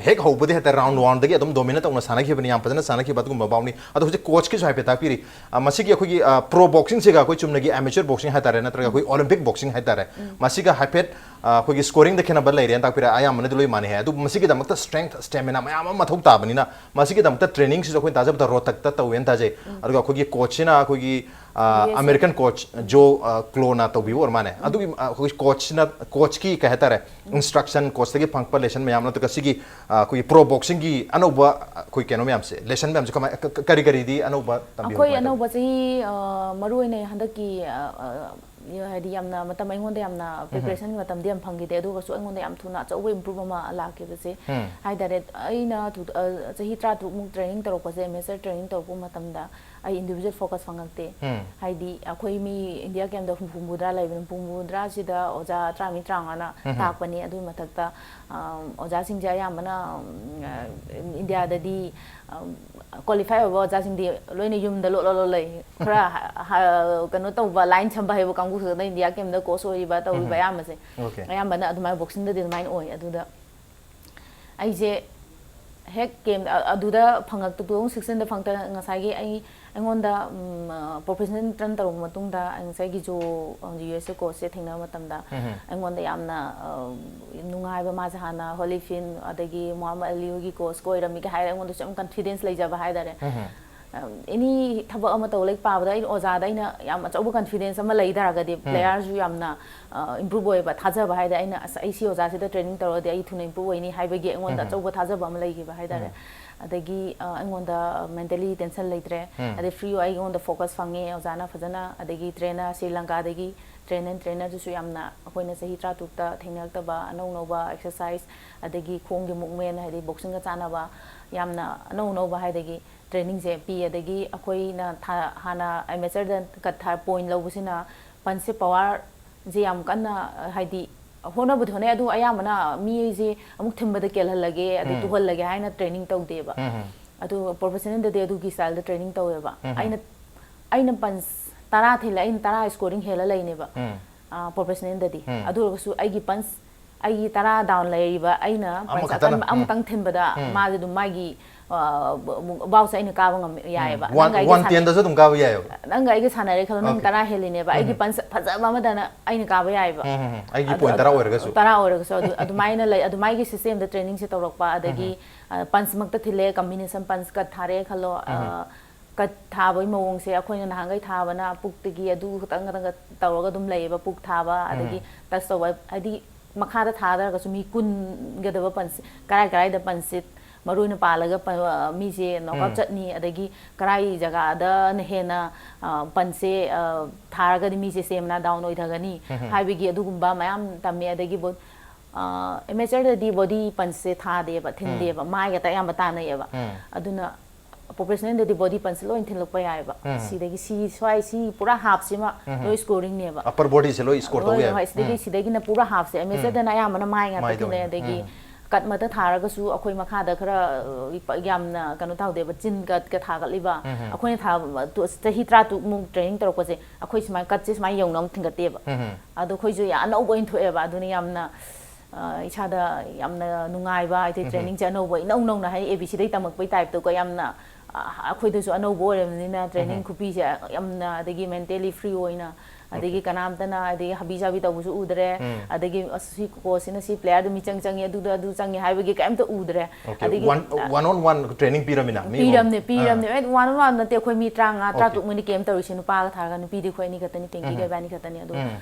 ꯍꯦꯛ ꯍꯧꯕꯗꯤ ꯍꯦꯛꯇ ꯔꯥꯎꯟ ꯋꯥꯟꯗꯒꯤ ꯑꯗꯨꯝ ꯗꯣꯃꯤꯅꯦꯠ ꯇꯧꯅ ꯁꯥꯟꯅꯈꯤꯕꯅꯤ, ꯌꯥꯝ ꯐꯖꯅ ꯁꯥꯟꯅꯈꯤꯕ ꯑꯗꯨꯒꯨꯝꯕ ꯕꯥꯎꯅꯤ꯫ ꯑꯗꯣ ꯍꯧꯖꯤꯛ ꯀꯣꯆꯀꯤꯁꯨ ꯍꯥꯏꯐꯦꯠ ꯇꯥꯛꯄꯤꯔꯤ꯫ ꯑ, ꯃꯁꯤꯒꯤ ꯑꯩꯈꯣꯏꯒꯤ, ꯑ, ꯄ꯭ꯔꯣ ꯕꯣꯛꯁꯤꯡꯁꯤꯒ ꯑꯩꯈꯣꯏ ꯆꯨꯝꯅꯒꯤ ꯑꯦꯃꯦꯆꯔ ꯕꯣꯛꯁꯤꯡ ꯍꯥꯏꯇꯥꯔꯦ, ꯅꯠꯇ꯭ꯔꯒ ꯑꯩꯈꯣꯏ ꯑꯣꯂꯤꯝꯄꯤꯛ ꯕꯣꯛꯁꯤꯡ ꯍꯥꯏꯇꯥꯔꯦ, ꯃꯁꯤꯒ ꯍꯥꯏꯐꯦꯠ, ꯑ, ꯑꯩꯈꯣꯏꯒꯤ ꯁ꯭ꯀꯣꯔꯤꯡꯗ ꯈꯦꯠꯅꯕ ꯂꯩꯔꯦꯅ ꯇꯥꯛꯄꯤꯔꯦ꯫ ꯑꯌꯥꯝꯕꯅꯗꯤ ꯂꯣꯏ ꯃꯥꯟꯅꯩ ꯍꯥꯏ꯫ ꯑꯗꯨꯕꯨ ꯃꯁꯤꯒꯤꯗꯃꯛꯇ ꯁ꯭ꯇꯔꯦꯡꯊ, ꯁ꯭ꯇꯦꯃꯤꯅꯥ ꯃꯌꯥꯝ ꯑꯃ ꯃꯊꯧ ꯇꯥꯕꯅꯤꯅ, ꯃꯁꯤꯒꯤꯗꯃꯛꯇ ꯇ꯭ꯔꯦꯅꯤꯡꯁꯤꯁꯨ ꯑꯩꯈꯣꯏꯅ ꯇꯥꯖꯕꯗ ꯔꯣꯍꯇꯛꯇ ꯇꯧꯋꯦꯅ ꯇꯥꯖꯩ꯫ ꯑꯗꯨꯒ ꯑꯩꯈꯣꯏꯒꯤ ꯀꯣꯆꯁꯤꯅ ꯑꯩꯈꯣꯏꯒꯤ, ꯑ, ꯌꯨ ꯑꯦꯁ ꯑꯦ꯫ ꯑꯃꯦꯔꯤꯀꯟ ꯀꯣꯆ ꯖꯣ, ꯑ, ꯀ꯭ꯂꯣꯅ ꯇꯧꯕꯤꯕ ꯑꯣꯏꯔ ꯃꯥꯜꯂꯦ꯫ ꯑꯗꯨꯒꯤ, ꯑ, ꯑꯩꯈꯣꯏ ꯀꯣꯆꯁꯤꯅ, ꯀꯣꯆꯀꯤ ꯀꯩ ꯍꯥꯏꯇꯥꯔꯦ, ꯏꯟꯁꯇ꯭ꯔꯛꯁꯟ, ꯀꯣꯆꯇꯒꯤ ꯐꯪꯉꯛꯄ ꯂꯦꯁꯟ ꯃꯌꯥꯝ, ꯅꯠꯇ꯭ꯔꯒ ꯁꯤꯒꯤ, ꯑ, ꯑꯩꯈꯣꯏꯒꯤ ꯄ꯭ꯔꯣ ꯕꯣꯛꯁꯤꯡꯒꯤ ꯑꯅꯧꯕ, ꯑ, ꯑꯩꯈꯣꯏ ꯀꯩꯅꯣ ꯃꯌꯥꯝꯁꯦ, ꯂꯦꯁꯟ ꯃꯌꯥꯝꯁꯦ ꯀꯃꯥꯏ-, ꯀ-, ꯀ-, ꯀꯔꯤ ꯀꯔꯤꯗꯤ ꯑꯅꯧꯕ ꯇꯝꯕꯤꯕ ꯑꯩꯈꯣꯏ ꯀꯃꯥꯏ ꯇꯧꯒꯦ? ꯑꯅꯧꯕ ꯆꯍꯤ, ꯑ, ꯃꯔꯨ ꯑꯣꯏꯅ ꯍꯟꯗꯛꯀꯤ, ꯑ, ꯑ, ꯍꯥꯏꯗꯤ ꯌꯥꯝꯅ ꯃꯇꯝ ꯑꯩꯉꯣꯟꯗ ꯌꯥꯝꯅ ꯄ꯭ꯔꯤꯄꯦꯔꯦꯁꯟꯒꯤ ꯃꯇꯝꯗꯤ ꯌꯥꯝ ꯐꯪꯈꯤꯗꯦ, ꯑꯗꯨꯒꯁꯨ ꯑꯩꯉꯣꯟꯗ ꯌꯥꯝ ꯊꯨꯅ ꯑꯆꯧꯕ ꯏꯝꯄ꯭ꯔꯨꯞ ꯑꯃ ꯂꯥꯛꯈꯤꯕꯁꯦ ꯎꯝ꯫ ꯍꯥꯏꯇꯥꯔꯦ꯫ ꯑꯩꯅ ꯇꯨ-, ꯑ, ꯆꯍꯤ ꯇꯔꯥꯇꯔꯨꯛꯃꯨꯛ ꯇ꯭ꯔꯦꯅꯤꯡ ꯇꯧꯔꯛꯄꯁꯦ, ꯑꯦꯃꯦꯆꯔ ꯇ꯭ꯔꯦꯅꯤꯡ ꯇꯧꯔꯛꯄ ꯃꯇꯝꯗ ꯑꯩ ꯏꯟꯗꯤꯕꯤꯖꯨꯋꯦꯜ ꯐꯣꯀꯁ ꯐꯪꯉꯛꯇꯦ꯫ ꯎꯝ꯫ ꯍꯥꯏꯗꯤ ꯑꯩꯈꯣꯏ ꯃꯤ ꯏꯟꯗꯤꯌꯥ ꯀꯦꯝꯗ ꯍꯨꯝꯐꯨ ꯍꯨꯝꯐꯨꯇꯔꯥ ꯂꯩꯕꯅꯤ, ꯍꯨꯝꯐꯨ ꯍꯨꯝꯐꯨꯇꯔꯥꯁꯤꯗ ꯑꯣꯖꯥ ꯇꯔꯥꯃꯔꯤ ꯇꯔꯥꯃꯉꯥꯅ ꯎꯝ꯫ ꯇꯥꯛꯄꯅꯤ꯫ ꯑꯗꯨꯒꯤ ꯃꯊꯛꯇ, ꯑ, ꯑꯣꯖꯥꯁꯤꯡꯁꯦ ꯑꯌꯥꯝꯕꯅ, ꯎꯝ, ꯑ, ꯏꯟꯗꯤꯌꯥꯗꯗꯤ, ꯑ, ꯀ꯭ꯋꯥꯂꯤꯐꯥꯏ ꯑꯣꯏꯕ ꯑꯣꯖꯥꯁꯤꯡꯗꯤ ꯂꯣꯏꯅ ꯌꯨꯝꯗ ꯂꯣꯠ ꯂꯣꯠ ꯂꯣꯠ ꯂꯩ꯫ ꯈꯔ ꯍ-, ꯍ-, ꯀꯩꯅꯣ ꯇꯧꯕ, ꯂꯥꯏꯟ ꯁꯝꯕ ꯍꯩꯕ ꯀꯥꯡꯕꯨ ꯈꯛꯇꯅ ꯏꯟꯗꯤꯌꯥ ꯀꯦꯝꯗ ꯀꯣꯆ ꯑꯣꯏꯔꯤꯕ, ꯇꯧꯔꯤꯕ ꯎꯝ꯫ ꯑꯌꯥꯝꯕꯁꯦ꯫ ꯑꯣꯀꯦ꯫ ꯑꯌꯥꯝꯕꯅ ꯑꯗꯨꯃꯥꯏꯅ ꯕꯣꯛꯁꯤꯡꯗꯗꯤ ꯑꯗꯨꯃꯥꯏꯅ ꯑꯣꯏ꯫ ꯑꯗꯨꯗ ꯑꯩꯁꯦ ꯍꯦꯛ ꯀꯦꯝ, ꯑ-, ꯑꯗꯨꯗ ꯐꯪꯉꯛꯇ, two thousand sixteenꯗ ꯐꯪꯉꯛꯇ ꯉꯁꯥꯏꯒꯤ ꯑꯩ, ꯑꯩꯉꯣꯟꯗ, ꯎꯝ, ꯑ, ꯄ꯭ꯔꯣꯐꯦꯁꯅꯦꯜ ꯇꯔꯟ ꯇꯧꯔꯕ ꯃꯇꯨꯡꯗ ꯑꯩ ꯉꯁꯥꯏꯒꯤ ꯖꯣ, ꯑ, ꯌꯨ ꯑꯦꯁ ꯑꯦ ꯀꯣꯆꯁꯦ ꯊꯦꯡꯅꯕ ꯃꯇꯝꯗ ꯎꯝ꯫ ꯑꯩꯉꯣꯟꯗ ꯌꯥꯝꯅ, ꯑ, ꯅꯨꯡꯉꯥꯏꯕ, ꯃꯥꯁꯦ ꯍꯥꯟꯅ ꯍꯣꯂꯤꯐꯤꯟ ꯑꯗꯒꯤ ꯃꯣꯍꯥꯃꯗ ꯑꯂꯤ ꯍꯣꯏꯒꯤ ꯀꯣꯆꯀ ꯑꯣꯏꯔꯝꯃꯤꯒ ꯍꯥꯏꯔꯦ, ꯑꯩꯉꯣꯟꯗꯁꯨ ꯌꯥꯝ ꯀꯟꯐꯤꯗꯦꯟꯁ ꯂꯩꯖꯕ ꯍꯥꯏꯇꯥꯔꯦ꯫ ꯎꯝ꯫ ꯑꯦꯅꯤ ꯊꯕꯛ ꯑꯃ ꯇꯧ, ꯂꯥꯏꯔꯤꯛ ꯄꯥꯕꯗ ꯑꯩꯅ ꯑꯣꯖꯥꯗ ꯑꯩꯅ ꯌꯥꯝ ꯑꯆꯧꯕ ꯀꯟꯐꯤꯗꯦꯟꯁ ꯑꯃ ꯂꯩ ꯇꯥꯔꯒꯗꯤ, ꯎꯝ꯫ ꯄ꯭ꯂꯦꯌꯔꯁꯨ ꯌꯥꯝꯅ, ꯑ, ꯏꯝꯄ꯭ꯔꯨꯞ ꯑꯣꯏꯌꯦꯕ꯫ ꯊꯥꯖꯕ ꯍꯥꯏꯗꯤ ꯑꯩꯅ, "ꯑꯁ, ꯑꯩ ꯁꯤ ꯑꯣꯖꯥꯁꯤꯗ ꯇ꯭ꯔꯦꯅꯤꯡ ꯇꯧꯔꯗꯤ ꯑꯩ ꯊꯨꯅ ꯏꯝꯄ꯭ꯔꯨꯞ ꯑꯣꯏꯅꯤ" ꯍꯥꯏꯕꯒꯤ ꯑꯩꯉꯣꯟꯗ ꯎꯝ꯫ ꯑꯆꯧꯕ ꯊꯥꯖꯕ ꯑꯃ ꯂꯩꯈꯤꯕ ꯍꯥꯏꯇꯥꯔꯦ꯫ ꯎꯝ꯫ ꯑꯗꯒꯤ, ꯑ, ꯑꯩꯉꯣꯟꯗ ꯃꯦꯟꯇꯦꯂꯤ ꯇꯦꯟꯁꯟ ꯂꯩꯇ꯭ꯔꯦ꯫ ꯎꯝ꯫ ꯑꯗꯩ ꯐ꯭ꯔꯤ ꯑꯩꯉꯣꯟꯗ ꯐꯣꯀꯁ ꯐꯪꯉꯦ꯫ ꯑꯣꯖꯥꯅ ꯐꯖꯅ, ꯑꯗꯒꯤ ꯇ꯭ꯔꯦꯅꯔ, ꯁ꯭ꯔꯤ ꯂꯪꯀꯥꯗꯒꯤ ꯇ꯭ꯔꯦꯅꯔ, ꯇ꯭ꯔꯦꯅꯔꯗꯨꯁꯨ ꯌꯥꯝꯅ ꯑꯩꯈꯣꯏꯅ ꯆꯍꯤ ꯇꯔꯥꯇꯔꯨꯛꯇ ꯊꯦꯡꯅꯔꯛꯇꯕ ꯑꯅꯧ ꯑꯅꯧꯕ ꯑꯦꯛꯁꯔꯁꯥꯏꯁ, ꯑꯗꯒꯤ ꯈꯣꯡꯒꯤ ꯃꯨꯞꯃꯦꯟ, ꯍꯥꯏꯗꯤ ꯕꯣꯛꯁꯤꯡꯒ ꯆꯥꯟꯅꯕ ꯌꯥꯝꯅ ꯑꯅꯧ ꯑꯅꯧꯕ, ꯍꯥꯏꯗꯤ ꯇ꯭ꯔꯦꯅꯤꯡꯁꯦ ꯄꯤ꯫ ꯑꯗꯒꯤ ꯑꯩꯈꯣꯏꯅ ꯊꯥ-, ꯍꯥꯟꯅ ꯑꯦꯃꯦꯆꯔꯗ ꯀꯠ ꯊꯥ-, ꯄꯣꯏꯟ ꯂꯧꯕꯁꯤꯅ ꯄꯟꯁꯁꯦ ꯄꯋꯥꯔꯁꯦ ꯌꯥꯝ ꯀꯟꯅ, ꯍꯥꯏꯗꯤ ꯍꯣꯠꯅꯕꯨꯗꯤ ꯍꯣꯠꯅꯩ, ꯑꯗꯨ ꯑꯌꯥꯝꯕꯅ ꯃꯤꯁꯦ ꯑꯃꯨꯛ ꯊꯤꯟꯕꯗ ꯀꯦꯜꯍꯜꯂꯒꯦ, ꯑꯗꯩ ꯎꯝ꯫ ꯇꯨꯍꯜꯂꯒꯦ ꯍꯥꯏꯅ ꯇ꯭ꯔꯦꯅꯤꯡ ꯇꯧꯗꯦꯕ꯫ ꯎꯝ꯫ ꯑꯗꯨ ꯄ꯭ꯔꯣꯐꯦꯁꯅꯦꯜꯗꯗꯤ ꯑꯗꯨꯒꯤ ꯁ꯭ꯇꯥꯏꯜꯗ ꯇ꯭ꯔꯦꯅꯤꯡ ꯇꯧꯋꯦꯕ꯫ ꯎꯝ꯫ ꯑꯩꯅ, ꯑꯩꯅ ꯄꯟꯁ ꯇꯔꯥ ꯊꯤꯜꯂꯦ, ꯑꯩꯅ ꯇꯔꯥ ꯁ꯭ꯀꯣꯔꯤꯡ ꯍꯦꯜꯂ ꯂꯩꯅꯦꯕ꯫ ꯎꯝ꯫ ꯑ, ꯄ꯭ꯔꯣꯐꯦꯁꯅꯦꯜꯗꯗꯤ꯫ ꯎꯝ꯫ ꯑꯗꯨ ꯑꯣꯏꯔꯒꯁꯨ ꯑꯩꯒꯤ ꯄꯟꯁ, ꯑꯩꯒꯤ ꯇꯔꯥ down ꯂꯩꯔꯤꯕ ꯑꯩꯅ punch ꯑꯃꯈꯛꯇꯅ, ꯑꯀꯟꯕ ꯑꯃꯇꯪ ꯊꯤꯟꯕꯗ ꯃꯥꯁꯦ ꯑꯗꯨꯝ ꯃꯥꯒꯤ ꯕꯥꯎꯁꯦ ꯑꯩꯅ ꯀꯥꯕ ꯉꯝ ꯌꯥꯏꯑꯕ. ꯋꯥꯟ ꯅꯪꯒ ꯑꯩꯒ ꯋꯥꯟ ꯁꯥꯟꯅ- ꯇꯦꯟꯗꯁꯨ ꯑꯗꯨꯝ ꯀꯥꯕ ꯌꯥꯏꯑꯕ. ꯅꯪꯒ ꯑꯩꯒ ꯁꯥꯟꯅꯔꯦ ꯈꯜꯂꯣ, ꯅꯪ ꯇꯔꯥ ꯍꯦꯜꯂꯤꯅꯦꯕ, ꯑꯩꯒꯤ punch ꯐꯖꯕ ꯑꯃꯗꯅ ꯑꯩꯅ ꯀꯥꯕ ꯌꯥꯏꯑꯕ. ꯎꯝ, ꯎꯝ, ꯎꯝ. ꯑꯩꯒꯤ ꯑꯗꯨ- point ꯇꯔꯥ ꯑꯣꯏꯔꯒꯁꯨ. ꯇꯔꯥ ꯑꯣꯏꯔꯒꯁꯨ ꯑꯗꯨ ꯑꯗꯨꯃꯥꯏꯅ ꯂꯩ. ꯑꯗꯨꯃꯥꯏꯒꯤ systemꯗ trainingꯁꯦ ꯇꯧꯔꯛꯄ, ꯑꯗꯒꯤ punchꯃꯛꯇ ꯊꯤꯜꯂꯦ, combination punch cut ꯊꯥꯔꯦ ꯈꯜꯂꯣ, cut ꯊꯥꯕꯒꯤ ꯃꯑꯣꯡꯁꯦ ꯑꯩꯈꯣꯏꯅ ꯅꯍꯥꯟꯈꯩ ꯊꯥꯕꯅ ꯄꯨꯛꯇꯒꯤ ꯑꯗꯨ ꯈꯇꯪ ꯈꯇꯪ ꯇꯧꯔꯒ ꯑꯗꯨꯝ ꯂꯩꯌꯦꯕ, ꯄꯨꯛ ꯊꯥꯕ ꯑꯗꯒꯤ touch ꯇꯧꯕ, ꯍꯥꯏꯗꯤ ꯃꯈꯥꯗ ꯊꯥꯗꯔꯒꯁꯨ ꯃꯤ ꯀꯨꯟꯒꯗꯕ punch ꯀꯔꯥꯏ ꯀꯔꯥꯏꯗ punchꯁꯦ ꯃꯔꯨ ꯑꯣꯏꯅ ꯄꯥꯜꯂꯒ ꯄ- ꯃꯤꯁꯦ knockout ꯆꯠꯅꯤ, ꯑꯗꯒꯤ ꯀꯔꯥꯏ ꯖꯒꯥꯗꯅ ꯍꯦꯟꯅ punchꯁꯦ ꯊꯥꯔꯒꯗꯤ ꯃꯤꯁꯦ stamina down ꯑꯣꯏꯊꯒꯅꯤ ꯍꯥꯏꯕꯒꯤ ꯑꯗꯨꯒꯨꯝꯕ ꯃꯌꯥꯝ ꯇꯝꯃꯦ. ꯑꯗꯒꯤ amateurꯗꯗꯤ body punchꯁꯦ ꯊꯥꯗꯦꯕ, ꯊꯤꯟꯗꯦꯕ, ꯃꯥꯏ ꯈꯛꯇ ꯑꯌꯥꯝꯕ ꯇꯥꯟꯅꯩꯌꯦꯕ. ꯑꯗꯨꯅ professionalꯗꯗꯤ body punch ꯂꯣꯏ ꯊꯤꯜꯂꯛꯄ ꯌꯥꯏꯑꯕ. ꯁꯤꯗꯒꯤ ꯁꯤ ꯁ꯭ꯋꯥꯏ ꯁꯤ ꯄꯨꯔꯥ halfꯁꯤꯃ ꯂꯣꯏ scoringꯅꯦꯕ. Upper bodyꯁꯦ ꯂꯣꯏ score ꯇꯧꯕ ꯍꯣꯏ, ꯌꯥꯏ. ꯍꯣꯏ, ꯁꯤꯗꯒꯤ ꯁꯤꯗꯒꯤꯅ ꯄꯨꯔꯥ halfꯁꯦ. Amateurꯗꯅ ꯑꯌꯥꯝꯕꯅ ꯃꯥꯏ ꯉꯥꯛꯇ ꯃꯥꯏꯗ ꯊꯤꯜꯂꯦ. ꯑꯣꯏꯅ. ꯑꯗꯒꯤ cut ꯃꯛꯇ ꯊꯥꯔꯒꯁꯨ ꯑꯩꯈꯣꯏ ꯃꯈꯥꯗ ꯈꯔ ꯑ, ꯌꯥꯝꯅ ꯀꯩꯅꯣ ꯇꯧꯗꯦꯕ, chin cutꯀ ꯊꯥꯒꯠꯂꯤꯕ ꯑꯩꯈꯣꯏꯅ ꯊꯥꯕ ꯇꯨ- ꯆꯍꯤ ꯇꯔꯥ ꯇꯔꯨꯛꯃꯨꯛ training ꯇꯧꯔꯛꯄꯁꯦ ꯑꯩꯈꯣꯏ ꯁꯨꯃꯥꯏꯅ cutꯁꯦ ꯁꯨꯃꯥꯏꯅ ꯌꯧꯅ ꯑꯃꯨꯛ ꯊꯤꯟꯒꯠꯇꯦꯕ. ꯑꯗꯣ ꯑꯩꯈꯣꯏꯁꯨ ꯌꯥꯝ ꯑꯅꯧꯕ ꯑꯣꯏꯅ ꯊꯣꯛꯑꯦꯕ, ꯑꯗꯨꯅ ꯌꯥꯝꯅ ꯑ, ꯏꯁꯥꯗ ꯌꯥꯝꯅ ꯅꯨꯡꯉꯥꯏꯕ ꯍꯥꯏꯗꯤ trainingꯁꯦ ꯑꯅꯧꯕ ꯏꯅꯧ ꯅꯧꯅ ꯍꯥꯏꯗꯤ A B Cꯗꯩ ꯇꯝꯃꯛꯄꯩ typeꯇꯀꯣ ꯌꯥꯝꯅ ꯑ, ꯑꯩꯈꯣꯏꯗꯁꯨ ꯑꯅꯧꯕ ꯑꯣꯏꯔꯕꯅꯤꯅ training ꯈꯨꯄꯤꯁꯦ ꯌꯥꯝꯅ ꯑꯗꯒꯤ mentally free ꯑꯣꯏꯅ ꯑꯗꯒꯤ ꯀꯅꯥꯝꯇꯅ ꯑꯗꯒꯤ ꯍꯥꯕꯤ ꯆꯥꯕꯤ ꯇꯧꯕꯁꯨ ꯎꯗ꯭ꯔꯦ. ꯑꯗꯒꯤ ꯑꯁ ꯁꯤ coachꯁꯤꯅ ꯁꯤ playerꯗ ꯃꯤꯆꯪ ꯆꯪꯉꯤ, ꯑꯗꯨꯗ ꯑꯗꯨ ꯆꯪꯉꯤ ꯍꯥꯏꯕꯒꯤ ꯀꯩꯝꯇ ꯎꯗ꯭ꯔꯦ. Okay, ꯑꯗꯒꯤ one one on one training ꯄꯤꯔꯃꯤꯅ ꯃꯤ ꯑꯃ- ꯄꯤꯔꯝꯅꯦ, ꯄꯤꯔꯝꯅꯦ. ꯑꯥ. ꯑꯩ one on one ꯅꯠꯇꯦ, ꯑꯩꯈꯣꯏ ꯃꯤ ꯇꯔꯥꯃꯉꯥ Okay. ꯇꯔꯥꯇꯔꯨꯛ ꯃꯨꯛꯅꯤ camp ꯇꯧꯔꯤꯁꯦ, ꯅꯨꯄꯥꯒ ꯊꯥꯔꯒ. ꯅꯨꯄꯤꯗꯤ ꯑꯩꯈꯣꯏ ꯑꯅꯤ ꯈꯛꯇꯅꯤ, ꯇꯦꯡꯀꯤꯒ ꯏꯕꯥꯅꯤ ꯈꯛꯇꯅꯤ. ꯑꯗꯣ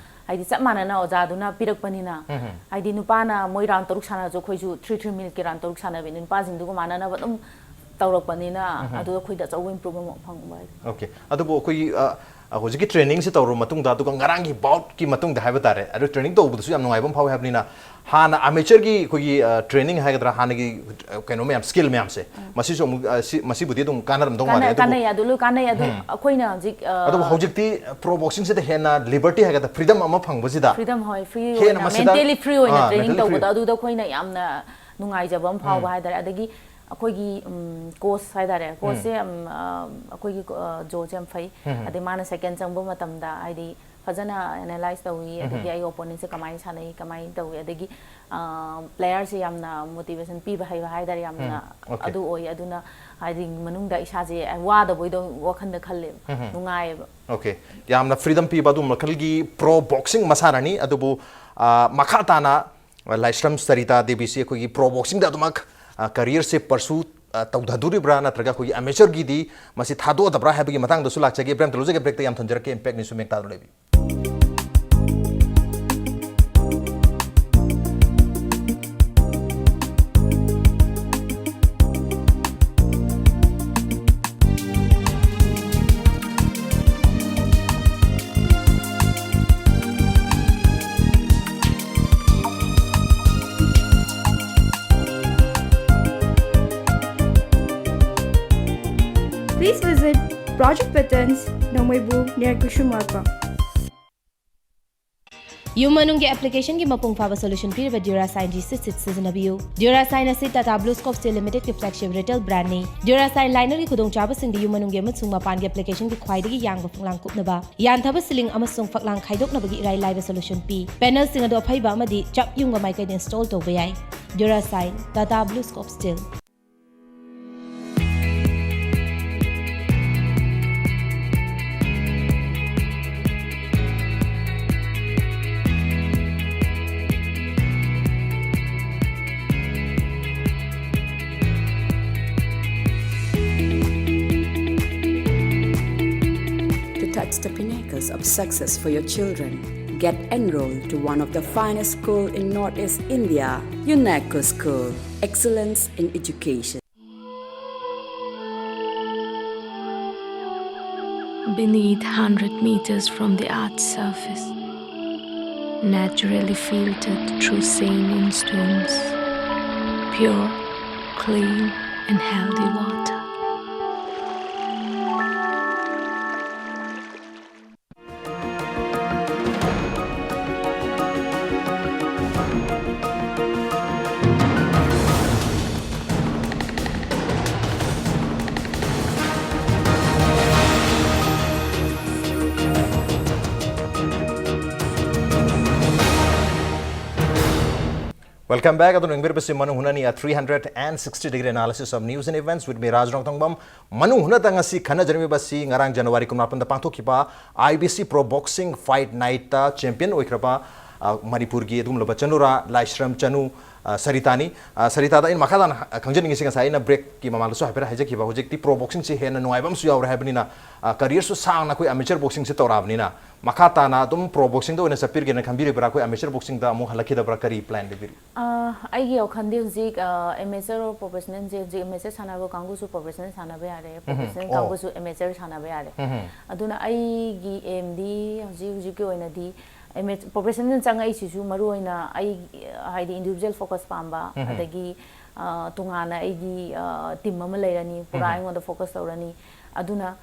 ꯍꯥꯏꯗꯤ ꯆꯞ ꯃꯥꯟꯅꯅ ꯑꯣꯖꯥꯗꯨꯅ ꯄꯤꯔꯛꯄꯅꯤꯅ, ꯍꯥꯏꯗꯤ ꯅꯨꯄꯥꯅ ꯃꯣꯏ round ꯇꯔꯨꯛ ꯁꯥꯟꯅꯔꯁꯨ ꯑꯩꯈꯣꯏꯁꯨ three three minuteꯀꯤ round ꯇꯔꯨꯛ ꯁꯥꯟꯅꯕꯅꯤ, ꯅꯨꯄꯥꯁꯤꯡꯗꯨꯒ ꯃꯥꯟꯅꯅꯕ ꯑꯗꯨꯝ ꯇꯧꯔꯛꯄꯅꯤꯅ ꯑꯗꯨ ꯑꯩꯈꯣꯏꯗ ꯑꯆꯧꯕ improvement ꯑꯃ ꯐꯪꯕ ꯍꯥꯏꯗꯤ. Okay, ꯑꯗꯨꯕꯨ ꯑꯩꯈꯣꯏꯒꯤ ꯑ, ꯑ, ꯍꯧꯖꯤꯛꯀꯤ trainingꯁꯦ ꯇꯧꯔꯕ ꯃꯇꯨꯡꯗ, ꯑꯗꯨꯒ ꯉꯔꯥꯡꯒꯤ boutꯀꯤ ꯃꯇꯨꯡꯗ ꯍꯥꯏꯕ ꯇꯥꯔꯦ, ꯑꯗꯨ training ꯇꯧꯕꯗꯁꯨ ꯌꯥꯝ ꯅꯨꯡꯉꯥꯏꯕ ꯑꯃ ꯐꯥꯎꯋꯦ ꯍꯥꯏꯕꯅꯤꯅ, ꯍꯥꯟꯅ amateurꯒꯤ ꯑꯩꯈꯣꯏꯒꯤ ꯑ, training ꯍꯥꯏꯒꯗ꯭ꯔꯥ, ꯍꯥꯟꯅꯒꯤ ꯑ, ꯀꯩꯅꯣ ꯃꯌꯥꯝ, skill ꯃꯌꯥꯝꯁꯦ, ꯃꯁꯤꯁꯨ ꯑꯃꯨꯛ ꯑ, ꯁꯤ- ꯃꯁꯤꯕꯨꯗꯤ ꯑꯗꯨꯝ ꯀꯥꯟꯅꯔꯝꯗꯧ ꯃꯥꯜꯂꯦ. ꯀꯥꯟꯅꯩ, ꯑꯗꯨꯕꯨ ꯀꯥꯟꯅꯩ, ꯑꯗꯨ ꯂꯣꯏ ꯀꯥꯟꯅꯩ. ꯑꯗꯨ ꯑꯩꯈꯣꯏꯅ ꯍꯧꯖꯤꯛ ꯑ, ꯑꯗꯨꯕꯨ ꯍꯧꯖꯤꯛꯇꯤ pro boxingꯁꯤꯗ ꯍꯦꯟꯅ liberty ꯍꯥꯏꯒꯗ꯭ꯔꯥ, freedom ꯑꯃ ꯐꯪꯕꯁꯤꯗ freedom, ꯍꯣꯏ, free ꯍꯦꯟꯅ ꯑꯣꯏꯅ, ꯃꯁꯤꯗ- mentally free ꯑꯣꯏꯅ ꯑꯥ, training mentally free. ꯇꯧꯕꯗ ꯑꯗꯨꯗ ꯑꯩꯈꯣꯏꯅ ꯌꯥꯝꯅ ꯅꯨꯡꯉꯥꯏꯖꯕ ꯑꯃ ꯐꯥꯎꯕ ꯍꯥꯏꯇꯥꯔꯦ. ꯑꯗꯒꯤ ꯑꯩꯈꯣꯏꯒꯤ coach ꯍꯥꯏꯇꯥꯔꯦ, coachꯁꯦ ꯌꯥꯝ ꯑ, ꯑꯩꯈꯣꯏꯒꯤ ꯑ, ꯖꯣꯁꯦ ꯌꯥꯝ ꯐꯩ. ꯑꯗꯩ ꯃꯥꯅ second ꯆꯪꯕ ꯃꯇꯝꯗ ꯍꯥꯏꯗꯤ ꯐꯖꯅ ꯑꯦꯅꯥꯂꯥꯏꯁ ꯇꯧꯏ꯫ ꯑꯗꯒꯤ ꯑꯩ ꯑꯣꯄꯣꯅꯦꯟꯁꯦ ꯀꯃꯥꯏꯅ ꯁꯥꯟꯅꯩ, ꯀꯃꯥꯏꯅ ꯇꯧꯏ, ꯑꯗꯒꯤ ꯄ꯭ꯂꯦꯌꯔꯁꯦ ꯌꯥꯝꯅ ꯃꯣꯇꯤꯚꯦꯁꯟ ꯄꯤꯕ ꯍꯩꯕ ꯍꯥꯏ ꯇꯥꯔꯦ, ꯌꯥꯝꯅ ꯎꯝ, okay. ꯑꯗꯨ ꯑꯣꯏ꯫ ꯑꯗꯨꯅ ꯍꯥꯏꯗꯤ ꯃꯅꯨꯡꯗ ꯏꯁꯥꯁꯦ ꯋꯥꯗꯕꯣꯏꯗꯣ ꯋꯥꯈꯟꯗ ꯈꯜꯂꯦꯕ꯫ ꯎꯝ꯫ ꯅꯨꯡꯉꯥꯏꯌꯦꯕ꯫ Okay. ꯌꯥꯝꯅ ꯐ꯭ꯔꯤꯗꯝ ꯄꯤꯕ ꯑꯗꯨ ꯃꯈꯜꯒꯤ ꯄ꯭ꯔꯣ ꯕꯣꯛꯁꯤꯡ ꯃꯁꯥꯟꯅꯅꯤ꯫ ꯑꯗꯨꯕꯨ, ꯑ, ꯃꯈꯥ ꯇꯥꯅ, ꯑ, ꯂꯥꯏꯁ꯭ꯔꯝ ꯁꯔꯤꯇꯥ ꯗꯦꯕꯤꯁꯤ ꯑꯩꯈꯣꯏꯒꯤ ꯄ꯭ꯔꯣ ꯕꯣꯛꯁꯤꯡꯗ ꯑꯗꯨꯃꯛ, ꯑ, ꯀꯔꯤꯌꯔꯁꯦ ꯄꯔꯁꯨ, ꯑ, ꯇꯧꯊꯗꯣꯔꯤꯕ꯭ꯔꯥ, ꯅꯠꯇ꯭ꯔꯒ ꯑꯩꯈꯣꯏꯒꯤ ꯑꯦꯃꯦꯆꯔꯒꯤꯗꯤ ꯃꯁꯤ ꯊꯥꯗꯣꯛꯑꯗꯕ꯭ꯔꯥ ꯍꯥꯏꯕꯒꯤ ꯃꯇꯥꯡꯗꯁꯨ ꯂꯥꯛꯆꯒꯦ꯫ ꯕ꯭ꯔꯦꯛ ꯑꯝꯇ ꯂꯧꯖꯒꯦ꯫ ꯕ꯭ꯔꯦꯛꯇ ꯌꯥꯝ ꯊꯝꯖꯔꯛꯀꯦ꯫ ꯏꯝꯄꯦꯛ ꯅ꯭ꯌꯨꯁ ꯃꯦꯛ ꯇꯥꯗꯨꯅ ꯂꯩꯕꯤꯌꯨ꯫ Please visit Project Patterns, Nongmeibu, near Kusumarpam. ꯌꯨꯝ ꯃꯅꯨꯡꯒꯤ ꯑꯦꯄ꯭ꯂꯤꯀꯦꯁꯟꯒꯤ ꯃꯄꯨꯡ ꯐꯥꯕ ꯁꯣꯂꯨꯁꯟ ꯄꯤꯔꯤꯕ Durasine G six six ꯁꯤꯖꯤꯟꯅꯕꯤꯌꯨ꯫ Durasine ꯑꯁꯤ Tata BlueScope Steel Limitedꯀꯤ flagship retail brandꯅꯤ꯫ Durasine linerꯒꯤ ꯈꯨꯗꯣꯡꯆꯥꯕꯁꯤꯡꯗꯤ ꯌꯨꯝ ꯃꯅꯨꯡꯒꯤ ꯑꯃꯁꯨꯡ ꯃꯄꯥꯟꯒꯤ ꯑꯦꯄ꯭ꯂꯤꯀꯦꯁꯟꯒꯤ ꯈ꯭ꯋꯥꯏꯗꯒꯤ ꯌꯥꯡꯕ ꯐꯛꯂꯥꯡ ꯀꯨꯞꯅꯕ, ꯌꯥꯟꯊꯕ ꯁꯤꯂꯤꯡ ꯑꯃꯁꯨꯡ ꯐꯛꯂꯥꯡ ꯈꯥꯏꯗꯣꯛꯅꯕꯒꯤ ꯏꯔꯥꯏ ꯂꯥꯏꯕ ꯁꯣꯂꯨꯁꯟ ꯄꯤ꯫ ꯄꯦꯅꯦꯜꯁꯤꯡ ꯑꯗꯨ ꯑꯐꯩꯕ ꯑꯃꯗꯤ ꯆꯞ ꯌꯨꯡꯕ ꯃꯥꯏꯀꯩꯗ ꯏꯟꯁꯇꯣꯜ ꯇꯧꯕ ꯌꯥꯏ꯫ Durasine, Tata BlueScope Steel. To touch the pinnacles of success for your children, get enrolled to one of the finest school in Northeast India, UNECO School. Excellence in education. Beneath, hundred meters from the earth's surface, naturally filtered through saline stones, pure, clean, and healthy water. Welcome back. ꯑꯗꯨꯅ ꯌꯦꯡꯕꯤꯔꯤꯕꯁꯤ ꯃꯅꯨꯡ ꯍꯨꯠꯅꯅꯤ, a three hundred and sixty degree analysis of news and events with me, ꯔꯥꯖ ꯔꯣꯡꯊꯣꯡꯕꯝ꯫ ꯃꯅꯨꯡ ꯍꯨꯠꯅꯗ ꯉꯁꯤ ꯈꯟꯅꯖꯔꯝꯃꯤꯕꯁꯤ ꯉꯔꯥꯡ January ꯀꯨꯟꯃꯥꯄꯟꯗ ꯄꯥꯡꯊꯣꯛꯈꯤꯕ I B C Pro Boxing Fight Night ꯇ champion ꯑꯣꯏꯈ꯭ꯔꯕ, ꯑ, ꯃꯅꯤꯄꯨꯔꯒꯤ ꯑꯗꯨꯒꯨꯝꯂꯕ ꯆꯅꯨꯔꯥ ꯂꯥꯏꯁ꯭ꯔꯝ ꯆꯅꯨ, ꯑ, ꯁꯔꯤꯇꯥꯅꯤ꯫ ꯑ, ꯁꯔꯤꯇꯥꯗ ꯑꯩꯅ ꯃꯈꯥ ꯇꯥꯅ ꯈꯪꯖꯅꯤꯡꯉꯤꯁꯤ, ꯉꯁꯥꯏ ꯑꯩꯅ break ꯀꯤ ꯃꯃꯥꯡꯗꯁꯨ ꯍꯥꯏꯐꯦꯠ ꯍꯥꯏꯖꯈꯤꯕ, ꯍꯧꯖꯤꯛꯇꯤ pro boxing ꯁꯦ ꯍꯦꯟꯅ ꯅꯨꯡꯉꯥꯏꯕ ꯑꯃꯁꯨ ꯌꯥꯎꯔꯦ ꯍꯥꯏꯕꯅꯤꯅ, ꯑ, career ꯁꯨ ꯁꯥꯡꯅ ꯑꯩꯈꯣꯏ amateur boxing ꯁꯦ ꯇꯧꯔꯛꯑꯕꯅꯤꯅ, ꯃꯈꯥ ꯇꯥꯅ ꯑꯗꯨꯝ pro boxing ꯗ ꯑꯣꯏꯅ ꯆꯠꯄꯤꯔꯒꯦꯅ ꯈꯟꯕꯤꯔꯤꯕ꯭ꯔꯥ, ꯑꯩꯈꯣꯏ amateur boxing ꯗ ꯑꯃꯨꯛ ꯍꯜꯂꯛꯈꯤꯗꯕ꯭ꯔꯥ, ꯀꯔꯤ plan ꯂꯩꯕꯤꯔꯤ? ꯑ, ꯑꯩꯒꯤ ꯋꯥꯈꯜꯗꯤ ꯍꯧꯖꯤꯛ, ꯑ, amateur or professional ꯁꯦ, ꯍꯧꯖꯤꯛ amateur ꯁꯥꯟꯅꯕ ꯀꯥꯡꯕꯨꯁꯨ professional ꯁꯥꯟꯅꯕ ꯌꯥꯔꯦ, ꯎꯝꯍꯨꯝ꯫ Professional ꯑꯣ꯫ ꯀꯥꯡꯕꯨꯁꯨ amateur ꯁꯥꯟꯅꯕ ꯌꯥꯔꯦ꯫ ꯎꯝꯍꯨꯝ꯫ ꯑꯗꯨꯅ ꯑꯩꯒꯤ aim ꯗꯤ ꯍꯧꯖꯤꯛ ꯍꯧꯖꯤꯛꯀꯤ ꯑꯣꯏꯅꯗꯤ amateur, professional ꯆꯪꯉꯛꯏꯁꯤꯁꯨ ꯃꯔꯨ ꯑꯣꯏꯅ ꯑꯩ, ꯍꯥꯏꯗꯤ individual focus ꯄꯥꯝꯕ, ꯎꯝꯍꯨꯝ꯫ ꯑꯗꯒꯤ, ꯑ, ꯇꯣꯉꯥꯟꯅ ꯑꯩꯒꯤ, ꯑ, team ꯑꯃ ꯂꯩꯔꯅꯤ, ꯄꯨꯔꯥ ꯎꯝꯍꯨꯝ꯫ ꯑꯩꯉꯣꯟꯗ focus ꯇꯧꯔꯅꯤ꯫ ꯑꯗꯨꯅ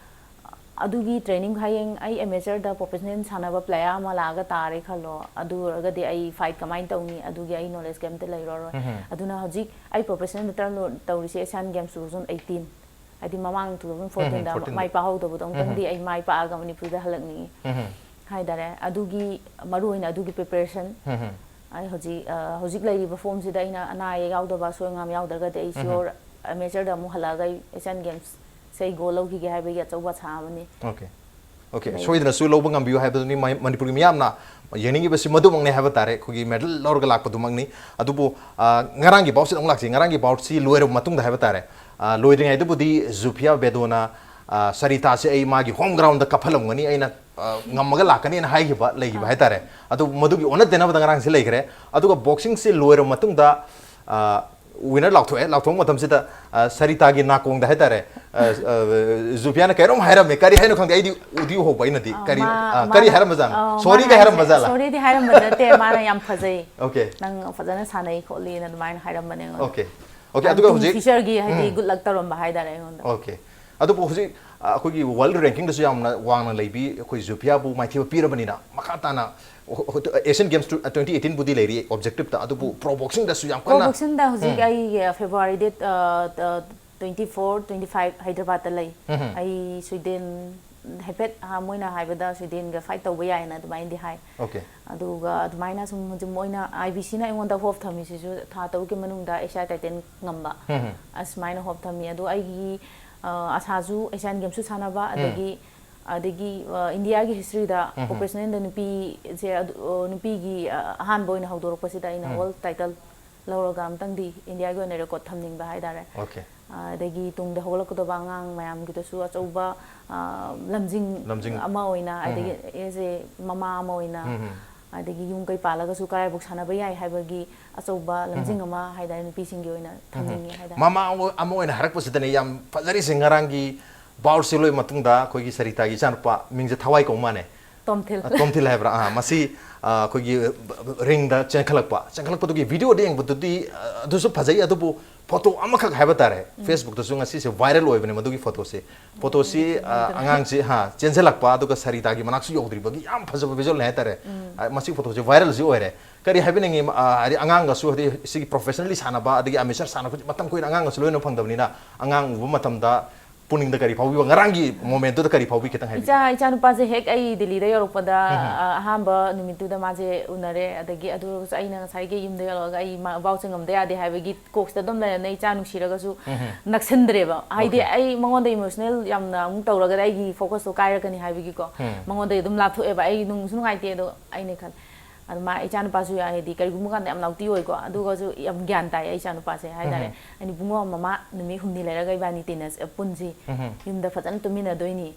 ꯑꯗꯨꯒꯤ training, ꯍꯌꯦꯡ ꯑꯩ amateur ꯗ professional ꯁꯥꯟꯅꯕ player ꯑꯃ ꯂꯥꯛꯑꯒ ꯇꯥꯔꯦ ꯈꯜꯂꯣ, ꯑꯗꯨ ꯑꯣꯏꯔꯒꯗꯤ ꯑꯩ fight ꯀꯃꯥꯏꯅ ꯇꯧꯅꯤ? ꯑꯗꯨꯒꯤ ꯑꯩ knowledge ꯀꯩꯝꯇ ꯂꯩꯔꯔꯣꯏ꯫ ꯎꯝꯍꯨꯝ꯫ ꯑꯗꯨꯅ ꯍꯧꯖꯤꯛ ꯑꯩ professional ꯇ ꯇꯧꯔꯤꯁꯦ Asian Games two thousand eighteen, ꯍꯥꯏꯗꯤ ꯃꯃꯥꯡ two thousand fourteen ꯗ ꯎꯝꯍꯨꯝ, fourteen ꯗ꯫ ꯃꯥꯏ ꯄꯥꯛꯍꯧꯗꯕꯗꯣ ꯑꯃꯨꯛꯇꯪꯗꯤ ꯎꯝꯍꯨꯝ꯫ ꯑꯩ ꯃꯥꯏ ꯄꯥꯛꯑꯒ ꯃꯅꯤꯄꯨꯔꯗ ꯍꯜꯂꯛꯅꯤꯡꯉꯤ꯫ ꯎꯝꯍꯨꯝ꯫ ꯍꯥꯏꯇꯥꯔꯦ, ꯑꯗꯨꯒꯤ, ꯃꯔꯨ ꯑꯣꯏꯅ ꯑꯗꯨꯒꯤ preparation꯫ ꯎꯝꯍꯨꯝ꯫ ꯑꯩ ꯍꯧꯖꯤꯛ, ꯑ, ꯍꯧꯖꯤꯛ ꯂꯩꯔꯤꯕ form ꯁꯤꯗ ꯑꯩꯅ ꯑꯅꯥ ꯑꯌꯦꯛ ꯌꯥꯎꯗꯕ, ꯑꯁꯣꯏ ꯑꯉꯥꯝ ꯌꯥꯎꯗ꯭ꯔꯒꯗꯤ ꯑꯩ ꯎꯝꯍꯨꯝ꯫ Sure amateur ꯗ ꯑꯃꯨꯛ ꯍꯜꯂꯛꯑꯒ ꯑꯩ Asian Games ꯁꯦ ꯑꯩ gold ꯂꯧꯈꯤꯒꯦ ꯍꯥꯏꯕꯒꯤ ꯑꯆꯧꯕ ꯑꯁꯥ ꯑꯃꯅꯤ꯫ Okay꯫ Okay, ꯂꯩ꯫ ꯁꯣꯏꯗꯅꯁꯨ ꯂꯧꯕ ꯉꯝꯕꯤꯌꯨ ꯍꯥꯏꯕꯗꯨꯅꯤ ꯃ-, ꯃꯅꯤꯄꯨꯔꯒꯤ ꯃꯤꯌꯥꯝꯅ ꯌꯦꯡꯅꯤꯡꯉꯤꯕꯁꯤ ꯃꯗꯨꯃꯛꯅꯤ ꯍꯥꯏꯕ ꯇꯥꯔꯦ, ꯑꯩꯈꯣꯏꯒꯤ medal ꯂꯧꯔꯒ ꯂꯥꯛꯄꯗꯨꯃꯛꯅꯤ꯫ ꯑꯗꯨꯕꯨ, ꯑ, ꯉꯔꯥꯡꯒꯤ bout ꯁꯤꯗ ꯑꯃꯨꯛ ꯂꯥꯛꯁꯤ꯫ ꯉꯔꯥꯡꯒꯤ bout ꯁꯤ ꯂꯣꯏꯔꯕ ꯃꯇꯨꯡꯗ ꯍꯥꯏꯕ ꯇꯥꯔꯦ, ꯑ, ꯂꯣꯏꯗ꯭ꯔꯤꯉꯩꯗꯕꯨꯗꯤ ꯖꯨꯐꯤꯌꯥ ꯕꯦꯗꯣꯅ, ꯑ, ꯁꯔꯤꯇꯥꯁꯦ ꯑꯩ ꯃꯥꯒꯤ home ground ꯗ ꯀꯞꯍꯜꯂꯝꯒꯅꯤ, ꯑꯩꯅ, ꯑ, ꯉꯝꯃꯒ ꯂꯥꯛꯀꯅꯤꯅ ꯍꯥꯏꯈꯤꯕ ꯂꯩꯈꯤꯕ ꯑꯥ꯫ ꯍꯥꯏꯇꯥꯔꯦ꯫ ꯑꯗꯨ ꯃꯗꯨꯒꯤ ꯑꯣꯟꯅ ꯇꯩꯅꯕꯗ ꯉꯔꯥꯡꯁꯤ ꯂꯩꯈ꯭ꯔꯦ꯫ ꯑꯗꯨꯒ boxing ꯁꯤ ꯂꯣꯏꯔꯕ ꯃꯇꯨꯡꯗ, ꯑ, winner ꯂꯥꯎꯊꯣꯛꯑꯦ꯫ ꯂꯥꯎꯊꯣꯛꯄ ꯃꯇꯝꯁꯤꯗ, ꯑ, ꯁꯔꯤꯇꯥꯒꯤ ꯅꯥꯀꯣꯡꯗ ꯍꯥꯏꯇꯥꯔꯦ, ꯑ, ꯑ, ꯖꯨꯐꯤꯌꯥꯅ ꯀꯩꯅꯣꯝ ꯍꯥꯏꯔꯝꯃꯦ꯫ ꯀꯔꯤ ꯍꯥꯏꯅꯣ ꯈꯪꯗꯦ, ꯑꯩꯗꯤ ꯎꯗꯤ ꯎꯍꯧꯕ ꯑꯩꯅꯗꯤ꯫ ꯑ, ꯀꯔꯤ, ꯃꯥ-, ꯑ, ꯀꯔꯤ ꯃꯥꯅ, ꯍꯥꯏꯔꯝꯕ ꯖꯥꯠꯅꯣ? ꯑ, Sorry ꯒ ꯃꯥꯅ ꯍꯥꯏꯔꯝꯕ ꯍꯥꯏꯁꯦ, ꯖꯥꯠꯂꯥ? Sorry ꯗꯤ ꯍꯥꯏꯔꯝꯕ ꯅꯠꯇꯦ, ꯃꯥꯅ ꯌꯥꯝ ꯐꯖꯩ꯫ Okay꯫ ꯅꯪ ꯐꯖꯅ ꯁꯥꯟꯅꯩ ꯈꯣꯠꯂꯤꯅ ꯑꯗꯨꯃꯥꯏꯅ ꯍꯥꯏꯔꯝꯕꯅꯦ ꯑꯩꯉꯣꯟꯗ꯫ Okay꯫ Okay, ꯃꯥꯅ ꯑꯗꯨꯒ ꯇꯨꯡ ꯍꯧꯖꯤꯛ, future ꯒꯤ ꯍꯥꯏꯗꯤ ꯎꯝ꯫ Good luck ꯇꯧꯔꯝꯕ ꯍꯥꯏꯇꯥꯔꯦ ꯑꯩꯉꯣꯟꯗ꯫ Okay꯫ ꯑꯗꯨꯕꯨ ꯍꯧꯖꯤꯛ, ꯑ, ꯑꯩꯈꯣꯏꯒꯤ world ranking ꯗꯁꯨ ꯌꯥꯝꯅ ꯋꯥꯡꯅ ꯂꯩꯕꯤ ꯑꯩꯈꯣꯏ ꯖꯨꯐꯤꯌꯥꯕꯨ ꯃꯥꯏꯊꯤꯕ ꯄꯤꯔꯕꯅꯤꯅ, ꯃꯈꯥ ꯇꯥꯅ, ꯑꯣ, ꯑꯣ, Asian Games ꯇꯨ, ꯑ, twenty eighteen ꯕꯨꯗꯤ ꯂꯩꯔꯤ objective ꯇ, ꯑꯗꯨꯕꯨ ꯎꯝ꯫ Pro boxing ꯗꯁꯨ ꯌꯥꯝ Pro ꯀꯟꯅ, boxing ꯗ ꯍꯧꯖꯤꯛ ꯎꯝ꯫ ꯑꯩ, ꯑ, February date, ꯑ, ꯑ, twenty four, twenty five ꯍꯥꯏꯗ꯭ꯔꯕꯥꯗꯇ ꯂꯩ꯫ ꯎꯝ꯫ ꯑꯩ Sweden ꯍꯥꯏꯐꯦꯠ, ꯑ, ꯃꯣꯏꯅ ꯍꯥꯏꯕꯗ ꯁ꯭ꯋꯤꯗꯦꯟꯒ ꯐꯥꯏꯠ ꯇꯧꯕ ꯌꯥꯏꯌꯦꯅ ꯑꯗꯨꯃꯥꯏꯅꯗꯤ ꯍꯥꯏ꯫ ꯑꯣꯀꯦ꯫ ꯑꯗꯨꯒ ꯑꯗꯨꯃꯥꯏꯅ ꯁꯨꯝ ꯍꯧꯖꯤꯛ ꯃꯣꯏꯅ, ꯑꯥꯏ ꯕꯤ ꯁꯤꯅ ꯑꯩꯉꯣꯟꯗ ꯍꯣꯞ ꯊꯝꯃꯤꯁꯤꯁꯨ ꯊꯥ ꯇꯔꯨꯛꯀꯤ ꯃꯅꯨꯡꯗ ꯑꯦꯁꯤꯌꯥ ꯇꯥꯏꯇꯜ ꯉꯝꯕ, ꯑꯁꯨꯃꯥꯏꯅ ꯍꯣꯞ ꯊꯝꯃꯤ꯫ ꯑꯗꯣ ꯑꯩꯒꯤ, ꯑ, ꯑꯁꯥꯁꯨ ꯑꯦꯁꯤꯌꯥꯟ ꯒꯦꯝꯁꯨ ꯁꯥꯟꯅꯕ, ꯑꯗꯒꯤ, ꯑꯗꯒꯤ, ꯑ, ꯏꯟꯗꯤꯌꯥꯒꯤ ꯍꯤꯁꯇ꯭ꯔꯤꯗ ꯄ꯭ꯔꯣꯐꯦꯁꯅꯦꯜꯗ ꯅꯨꯄꯤꯁꯦ ꯑꯗꯨ, ꯑ, ꯅꯨꯄꯤꯒꯤ, ꯑ, ꯑꯍꯥꯟꯕ ꯑꯣꯏꯅ ꯍꯧꯗꯣꯔꯛꯄꯁꯤꯗ ꯑꯩꯅ ꯋꯥꯔꯜ ꯇꯥꯏꯇꯜ ꯂꯧꯔꯒ ꯑꯝꯇꯪꯗꯤ ꯏꯟꯗꯤꯌꯥꯒꯤ ꯑꯣꯏꯅ ꯔꯦꯀꯣꯔꯠ ꯊꯝꯅꯤꯡꯕ ꯍꯥꯏꯇꯥꯔꯦ꯫ ꯑꯣꯀꯦ꯫ ꯑ, ꯑꯗꯒꯤ ꯇꯨꯡꯗ ꯍꯧꯒꯠꯂꯛꯀꯗꯕ ꯑꯉꯥꯡ ꯃꯌꯥꯝꯒꯤꯗꯁꯨ ꯑꯆꯧꯕ, ꯑ, ꯂꯝꯖꯤꯡ ꯂꯝꯖꯤꯡ꯫ ꯑꯃ ꯑꯣꯏꯅ, ꯑꯗꯒꯤ ꯑꯦꯖ ꯑꯦ ꯃꯃꯥ ꯑꯃ ꯑꯣꯏꯅ, ꯑꯗꯒꯤ ꯌꯨꯝ ꯀꯩ ꯄꯥꯜꯂꯒꯁꯨ ꯀꯔꯥꯏꯐꯥꯎ ꯁꯥꯟꯅꯕ ꯌꯥꯏ ꯍꯥꯏꯕꯒꯤ ꯑꯆꯧꯕ ꯂꯝꯖꯤꯡ ꯑꯃ ꯍꯥꯏꯇꯥꯔꯦ, ꯅꯨꯄꯤꯁꯤꯡꯒꯤ ꯑꯣꯏꯅ ꯊꯝꯅꯤꯡꯉꯤ ꯍꯥꯏꯇꯥꯔꯦ꯫ ꯃꯃꯥ ꯑꯃ ꯑꯣꯏꯅ ꯍꯥꯏꯔꯛꯄꯁꯤꯗꯅꯦ ꯌꯥꯝ ꯐꯖꯔꯤꯁꯦ꯫ ꯉꯔꯥꯡꯒꯤ ꯕꯥꯎꯔꯁꯤ ꯂꯣꯏꯕ ꯃꯇꯨꯡꯗ ꯑꯩꯈꯣꯏꯒꯤ ꯁꯔꯤꯇꯥꯒꯤ ꯏꯆꯥꯅꯨꯄꯥ, ꯃꯤꯡꯁꯦ ꯊꯋꯥꯏ ꯀꯧ ꯃꯥꯅꯦ꯫ ꯇꯣꯝꯊꯤꯜ꯫ ꯑ, ꯇꯣꯝꯊꯤꯜ ꯍꯥꯏꯕ꯭ꯔꯥ? ꯑꯥ, ꯃꯁꯤ, ꯑ, ꯑꯩꯈꯣꯏꯒꯤ ꯔꯤꯡꯗ ꯆꯦꯟꯈꯠꯂꯛꯄ, ꯆꯦꯟꯈꯠꯂꯛꯄꯗꯨꯒꯤ ꯚꯤꯗꯤꯑꯣꯗ ꯌꯦꯡꯕꯗꯨꯗꯤ, ꯑ, ꯑꯗꯨꯁꯨ ꯐꯖꯩ, ꯑꯗꯨꯕꯨ ꯐꯣꯇꯣ ꯑꯃꯈꯛ ꯍꯥꯏꯕ ꯇꯥꯔꯦ, ꯐꯦꯁꯕꯨꯛꯇꯁꯨ ꯉꯁꯤꯁꯦ ꯚꯥꯏꯔꯦꯜ ꯑꯣꯏꯕꯅꯦ ꯃꯗꯨꯒꯤ ꯐꯣꯇꯣꯁꯦ꯫ ꯐꯣꯇꯣꯁꯤ, ꯑ, ꯑꯉꯥꯡꯁꯤ, ꯍꯥ, ꯆꯦꯟꯁꯤꯜꯂꯛꯄ, ꯑꯗꯨꯒ ꯁꯔꯤꯇꯥꯒꯤ ꯃꯅꯥꯛꯁꯨ ꯌꯧꯗ꯭ꯔꯤꯕꯒꯤ ꯌꯥꯝ ꯐꯖꯕ ꯚꯤꯖꯨꯋꯦꯜꯅꯦ ꯍꯥꯏꯇꯥꯔꯦ꯫ ꯑ, ꯃꯁꯤ ꯐꯣꯇꯣꯁꯦ ꯚꯥꯏꯔꯦꯜꯁꯤ ꯑꯣꯏꯔꯦ꯫ ꯀꯔꯤ ꯍꯥꯏꯕꯤꯅꯤꯡꯉꯤ? ꯑ, ꯍꯥꯏꯗꯤ ꯑꯉꯥꯡꯒꯁꯨ, ꯍꯥꯏꯗꯤ ꯁꯤꯒꯤ ꯄ꯭ꯔꯣꯐꯦꯁꯅꯦꯜꯂꯤ ꯁꯥꯟꯅꯕ, ꯑꯗꯒꯤ ꯑꯃꯦꯆꯔ ꯁꯥꯟꯅꯕ, ꯃꯇꯝ ꯀꯨꯏꯅ ꯑꯉꯥꯡꯒꯁꯨ ꯂꯣꯏꯅ ꯐꯪꯗꯕꯅꯤꯅ, ꯑꯉꯥꯡ ꯎꯕ ꯃꯇꯝꯗ ꯄꯨꯛꯅꯤꯡꯗ ꯀꯔꯤ ꯐꯥꯎꯕꯤꯕ? ꯉꯔꯥꯡꯒꯤ ꯃꯣꯃꯦꯟꯠꯇꯨꯗ ꯀꯔꯤ ꯐꯥꯎꯕꯤ? ꯈꯤꯇꯪ ꯍꯥꯏꯕꯤꯌꯨ꯫ ꯏꯆꯥ, ꯏꯆꯥ ꯅꯨꯄꯥꯁꯦ ꯍꯦꯛ ꯑꯩ ꯗꯤꯜꯂꯤꯗ ꯌꯧꯔꯛꯄꯗ, ꯑ, ꯑꯍꯥꯟꯕ ꯅꯨꯃꯤꯠꯇꯨꯗ ꯃꯥꯁꯦ ꯎꯅꯔꯦ꯫ ꯑꯗꯒꯤ ꯑꯗꯨ ꯑꯣꯏꯔꯒꯁꯨ ꯑꯩꯅ ꯉꯁꯥꯏꯒꯤ ꯌꯨꯝꯗ ꯌꯧꯔꯛꯑꯒ ꯑꯩ ꯃꯥ, ꯕꯥꯎꯁꯦ ꯉꯝꯗ ꯌꯥꯗꯦ ꯍꯥꯏꯕꯒꯤ ꯀꯣꯛꯁꯤꯗ ꯑꯗꯨꯝ ꯂꯩꯔꯝꯅꯦ꯫ ꯏꯆꯥ ꯅꯨꯡꯁꯤꯔꯒꯁꯨ ꯅꯛꯁꯤꯟꯗ꯭ꯔꯦꯕ꯫ ꯍꯥꯏꯗꯤ ꯑꯩ ꯃꯉꯣꯟꯗ ꯏꯃꯣꯁꯅꯦꯜ ꯌꯥꯝꯅ ꯑꯃꯨꯛ ꯇꯧꯔꯒꯗꯤ ꯑꯩꯒꯤ ꯐꯣꯀꯁꯇꯣ ꯀꯥꯏꯔꯛꯀꯅꯤ ꯍꯥꯏꯕꯒꯤꯀꯣ꯫ ꯃꯉꯣꯟꯗꯒꯤ ꯑꯗꯨꯝ ꯂꯥꯞꯊꯣꯛꯑꯦꯕ꯫ ꯑꯩ ꯅꯨꯡꯁꯨ ꯅꯨꯡꯉꯥꯏꯇꯦ ꯑꯗꯣ ꯑꯩꯅ ꯈꯜꯂꯦ꯫ ꯑꯗꯣ ꯃꯥ ꯏꯆꯥꯅꯨꯄꯥꯁꯨ ꯌꯥ-, ꯍꯥꯏꯗꯤ ꯀꯔꯤꯒꯨꯝꯕ ꯀꯥꯟꯗ ꯌꯥꯝ ꯅꯥꯎꯇꯤ ꯑꯣꯏꯀꯣ, ꯑꯗꯨꯒꯁꯨ ꯌꯥꯝ ꯒ꯭ꯌꯥꯟ ꯇꯥꯏ ꯏꯆꯥꯅꯨꯄꯥꯁꯦ ꯍꯥꯏꯇꯥꯔꯦ꯫ ꯑꯩꯅ, "ꯏꯕꯨꯡꯉꯣ, ꯃꯃꯥ ꯅꯨꯃꯤꯠ ꯍꯨꯝꯅꯤ ꯂꯩꯔꯒ ꯏꯕꯥꯅꯤ ꯇꯤꯟꯅ-, ꯄꯨꯟꯁꯤ, ꯌꯨꯝꯗ ꯐꯖꯅ ꯇꯨꯃꯤꯟꯅꯗꯣꯏꯅꯤ꯫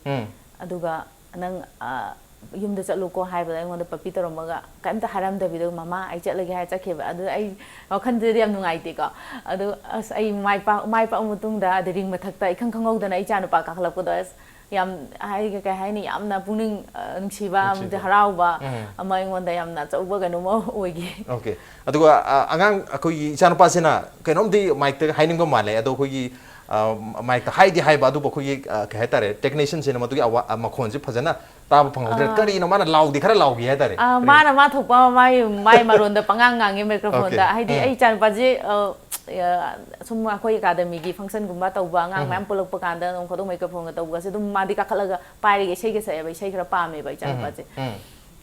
ꯑꯗꯨꯒ ꯅꯪ, ꯑ, ꯌꯨꯝꯗ ꯆꯠꯂꯨꯀꯣ" ꯍꯥꯏꯕꯗ ꯑꯩꯉꯣꯟꯗ ꯄꯞꯄꯤ ꯇꯧꯔꯝꯃꯒ ꯀꯩꯝꯇ ꯍꯥꯏꯔꯝꯗꯕꯤꯗ, "ꯃꯃꯥ, ꯑꯩ ꯆꯠꯂꯒꯦ" ꯍꯥꯏꯔ ꯆꯠꯈꯤꯕ꯫ ꯑꯗꯨ ꯑꯩ ꯋꯥꯈꯜꯗꯗꯤ ꯌꯥꯝ ꯅꯨꯡꯉꯥꯏꯇꯦꯀꯣ꯫ ꯑꯗꯨ ꯑꯁ, ꯑꯩ ꯃꯥꯏ ꯄꯥꯛ-, ꯃꯥꯏ ꯄꯥꯛꯑ ꯃꯇꯨꯡꯗ, ꯑꯗꯩ ꯔꯤꯡ ꯃꯊꯛꯇ ꯏꯈꯪ ꯈꯪꯍꯧꯗꯅ ꯏꯆꯥꯅꯨꯄꯥ ꯀꯥꯈꯠꯂꯛꯄꯗꯣ, ꯑꯁ, ꯌꯥꯝ ꯍꯥꯏ-, ꯀꯩ ꯍꯥꯏꯅꯤ, ꯌꯥꯝꯅ ꯄꯨꯛꯅꯤꯡ, ꯑ, ꯅꯨꯡꯁꯤꯕ ꯑꯃꯗꯤ, ꯍꯔꯥꯎꯕ ꯑꯃ ꯑꯩꯉꯣꯟꯗ ꯌꯥꯝꯅ ꯑꯆꯧꯕ ꯀꯩꯅꯣꯝꯃ ꯑꯣꯏꯈꯤ꯫ ꯑꯣꯀꯦ꯫ ꯑꯗꯨꯒ, ꯑ, ꯑꯉꯥꯡ ꯑꯩꯈꯣꯏꯒꯤ ꯏꯆꯥꯅꯨꯄꯥꯁꯤꯅ ꯀꯩꯅꯣꯝꯗꯤ ꯃꯥꯏꯛꯇ ꯍꯥꯏꯅꯤꯡꯕ ꯃꯥꯜꯂꯦ, ꯑꯗꯣ ꯑꯩꯈꯣꯏꯒꯤ, ꯑ, ꯃꯥꯏꯛꯇ ꯍꯥꯏꯗꯤ ꯍꯥꯏꯕ, ꯑꯗꯨꯕꯨ ꯑꯩꯈꯣꯏꯒꯤ, ꯑ, ꯀꯩ ꯍꯥꯏꯇꯥꯔꯦ, ꯇꯦꯛꯅꯤꯁꯤꯌꯟꯁꯤꯅ ꯃꯗꯨꯒꯤ ꯑꯋꯥ-, ꯑ, ꯃꯈꯣꯟꯁꯦ ꯐꯖꯅ ꯇꯥꯕ ꯐꯪꯍꯧꯗ꯭ꯔꯦ꯫ ꯑ, ꯀꯔꯤꯅꯣ ꯃꯥꯅ ꯂꯥꯎꯗꯤ ꯈꯔ ꯂꯥꯎꯈꯤ ꯍꯥꯏꯇꯥꯔꯦ꯫ ꯑ, ꯀꯔꯤ? ꯃꯥꯅ ꯃꯥ ꯊꯣꯛꯄ ꯃꯥꯏ, ꯃꯥꯏ ꯃꯔꯣꯟꯗ ꯄꯉꯥꯡ ꯉꯥꯡꯉꯤ ꯃꯥꯏꯀ꯭ꯔꯣꯐꯣꯟꯗ꯫ ꯑꯣꯀꯦ꯫ ꯍꯥꯏꯗꯤ, ꯎꯝ꯫ ꯑꯩ ꯏꯆꯥꯅꯨꯄꯥꯁꯦ, ꯑ, ꯑ, ꯁꯨꯝ ꯑꯩꯈꯣꯏ ꯑꯦꯀꯥꯗꯃꯤꯒꯤ ꯐꯪꯁꯟꯒꯨꯝꯕ ꯇꯧꯕ, ꯑꯉꯥꯡ ꯎꯝ꯫ ꯃꯌꯥꯝ ꯄꯨꯜꯂꯛꯄ ꯀꯥꯟꯗ ꯅꯣꯡ ꯐꯥꯗꯣꯛ ꯃꯥꯏꯀ꯭ꯔꯣꯐꯣꯟꯒ ꯇꯧꯕꯒꯁꯦ ꯑꯗꯨꯝ ꯃꯥꯗꯤ ꯀꯥꯈꯠꯂꯒ ꯄꯥꯏꯔꯒ ꯏꯁꯩꯒ ꯁꯛꯑꯦꯕ, ꯏꯁꯩ ꯈꯔ ꯄꯥꯝꯃꯦꯕ ꯎꯝ꯫ ꯏꯆꯥꯅꯨꯄꯥꯁꯦ꯫ ꯎꯝ꯫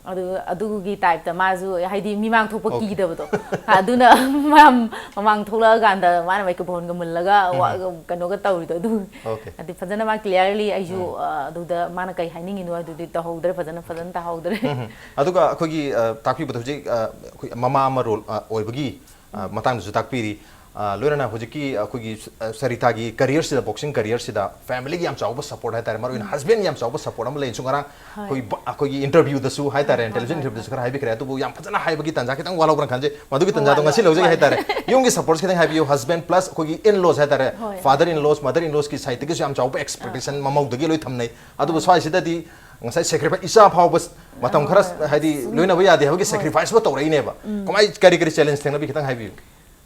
ꯑꯗꯨ, ꯑꯗꯨꯒꯤ ꯇꯥꯏꯞꯇ ꯃꯥꯁꯨ, ꯍꯥꯏꯗꯤ, ꯃꯤꯃꯥꯡ ꯊꯣꯛꯄ ꯑꯣꯀꯦ꯫ ꯀꯤꯗꯕꯗꯣ꯫ ꯑꯗꯨꯅ ꯃꯥ ꯃꯃꯥꯡ ꯊꯣꯛꯂꯛꯑꯀꯥꯟꯗ ꯃꯥꯅ ꯃꯥꯏꯀ꯭ꯔꯣꯐꯣꯟꯒ ꯃꯨꯜꯂꯒ ꯋꯥ-, ꯎꯝ꯫ ꯀꯩꯅꯣꯒ ꯇꯧꯔꯤꯗꯣ ꯑꯗꯨ꯫ ꯑꯣꯀꯦ꯫ ꯍꯥꯏꯗꯤ ꯐꯖꯅ ꯃꯥ clearly ꯑꯩꯁꯨ, ꯎꯝ꯫ ꯑ, ꯑꯗꯨꯗ ꯃꯥꯅ ꯀꯩ ꯍꯥꯏꯅꯤꯡꯉꯤꯅꯣ ꯑꯗꯨꯗꯤ ꯇꯧꯍꯧꯗ꯭ꯔꯦ, ꯐꯖꯅ, ꯐꯖꯅ ꯇꯥꯍꯧꯗ꯭ꯔꯦ꯫ ꯎꯝ꯫ ꯑꯗꯨꯒ ꯑꯩꯈꯣꯏꯒꯤ, ꯑ, ꯇꯥꯛꯄꯤꯕꯗ ꯍꯧꯖꯤꯛ, ꯑ, ꯑꯩꯈꯣꯏ ꯃꯃꯥ ꯑꯃ ꯔꯣꯜ, ꯑ, ꯑꯣꯏꯕꯒꯤ, ꯑ, ꯎꯝ꯫ ꯃꯇꯥꯡꯗꯁꯨ ꯇꯥꯛꯄꯤꯔꯤ꯫ ꯑ, ꯂꯣꯏꯅꯅ ꯍꯧꯖꯤꯛꯀꯤ ꯑꯩꯈꯣꯏꯒꯤ, ꯑ, ꯁꯔꯤꯇꯥꯒꯤ careerꯁꯤꯗ, boxing careerꯁꯤꯗ familyꯒꯤ ꯌꯥꯝ ꯆꯥꯎꯕ support ꯍꯥꯏꯇꯥꯔꯦ, ꯃꯔꯨ ꯑꯣꯏꯅ ꯎꯝ꯫ Husbandꯒꯤ ꯌꯥꯝ ꯆꯥꯎꯕ support ꯑꯃ ꯂꯩ꯫ ꯁꯨꯝ ꯉꯔꯥꯡ ꯍꯣꯏ꯫ ꯑꯩꯈꯣꯏꯒꯤ ꯕ-, ꯑꯩꯈꯣꯏꯒꯤ interviewꯗꯁꯨ ꯍꯥꯏꯇꯥꯔꯦ, ꯍꯣꯏ, ꯍꯣꯏ, television ꯍꯣꯏ꯫ Interviewꯗꯁꯨ ꯈꯔ ꯍꯥꯏꯕꯤꯈ꯭ꯔꯦ, ꯑꯗꯨꯕꯨ ꯌꯥꯝ ꯐꯖꯅ ꯍꯥꯏꯕꯒꯤ ꯇꯥꯟꯖꯥ ꯈꯤꯇꯪ ꯋꯥꯠꯍꯧꯕ꯭ꯔꯥ ꯈꯟꯖꯩ, ꯃꯗꯨꯒꯤ ꯇꯥꯟꯖꯥꯗꯣ ꯋꯥꯠꯂꯦ, ꯉꯁꯤ ꯂꯧꯖꯒꯦ ꯋꯥꯠꯂꯦ꯫ ꯍꯥꯏꯇꯥꯔꯦ꯫ ꯌꯨꯝꯒꯤ supportꯁꯦ ꯈꯤꯇꯪ ꯍꯥꯏꯕꯤꯌꯨ, husband plus ꯑꯩꯈꯣꯏꯒꯤ in-laws ꯍꯥꯏꯇꯥꯔꯦ, ꯍꯣꯏ꯫ Father in-laws, mother in-lawsꯀꯤ sideꯇꯒꯤꯁꯨ ꯌꯥꯝ ꯆꯥꯎꯕ expectation ꯑꯥ꯫ ꯃꯃꯧꯗꯒꯤ ꯂꯣꯏ ꯊꯝꯅꯩ꯫ ꯑꯗꯨꯕꯨ ꯍꯣꯏ꯫ ꯁ꯭ꯋꯥꯏꯁꯤꯗꯗꯤ ꯉꯁꯥꯏ sacrifice, ꯏꯆꯥ ꯐꯥꯎꯕ ꯃꯇꯝ ꯈꯔ ꯍꯣꯏ꯫ ꯍꯥꯏꯗꯤ ꯁꯨꯝ ꯂꯣꯏꯅꯕ ꯌꯥꯗꯦ ꯍꯥꯏꯕꯒꯤ ꯍꯣꯏ꯫ Sacrificeꯕꯨ ꯇꯧꯔꯛꯏꯅꯦꯕ꯫ ꯎꯝ꯫ ꯀꯃꯥꯏ, ꯀꯔꯤ ꯀꯔꯤ challenge ꯊꯦꯡꯅꯕꯤ ꯈꯤꯇꯪ ꯍꯥꯏꯕꯤꯌꯨ꯫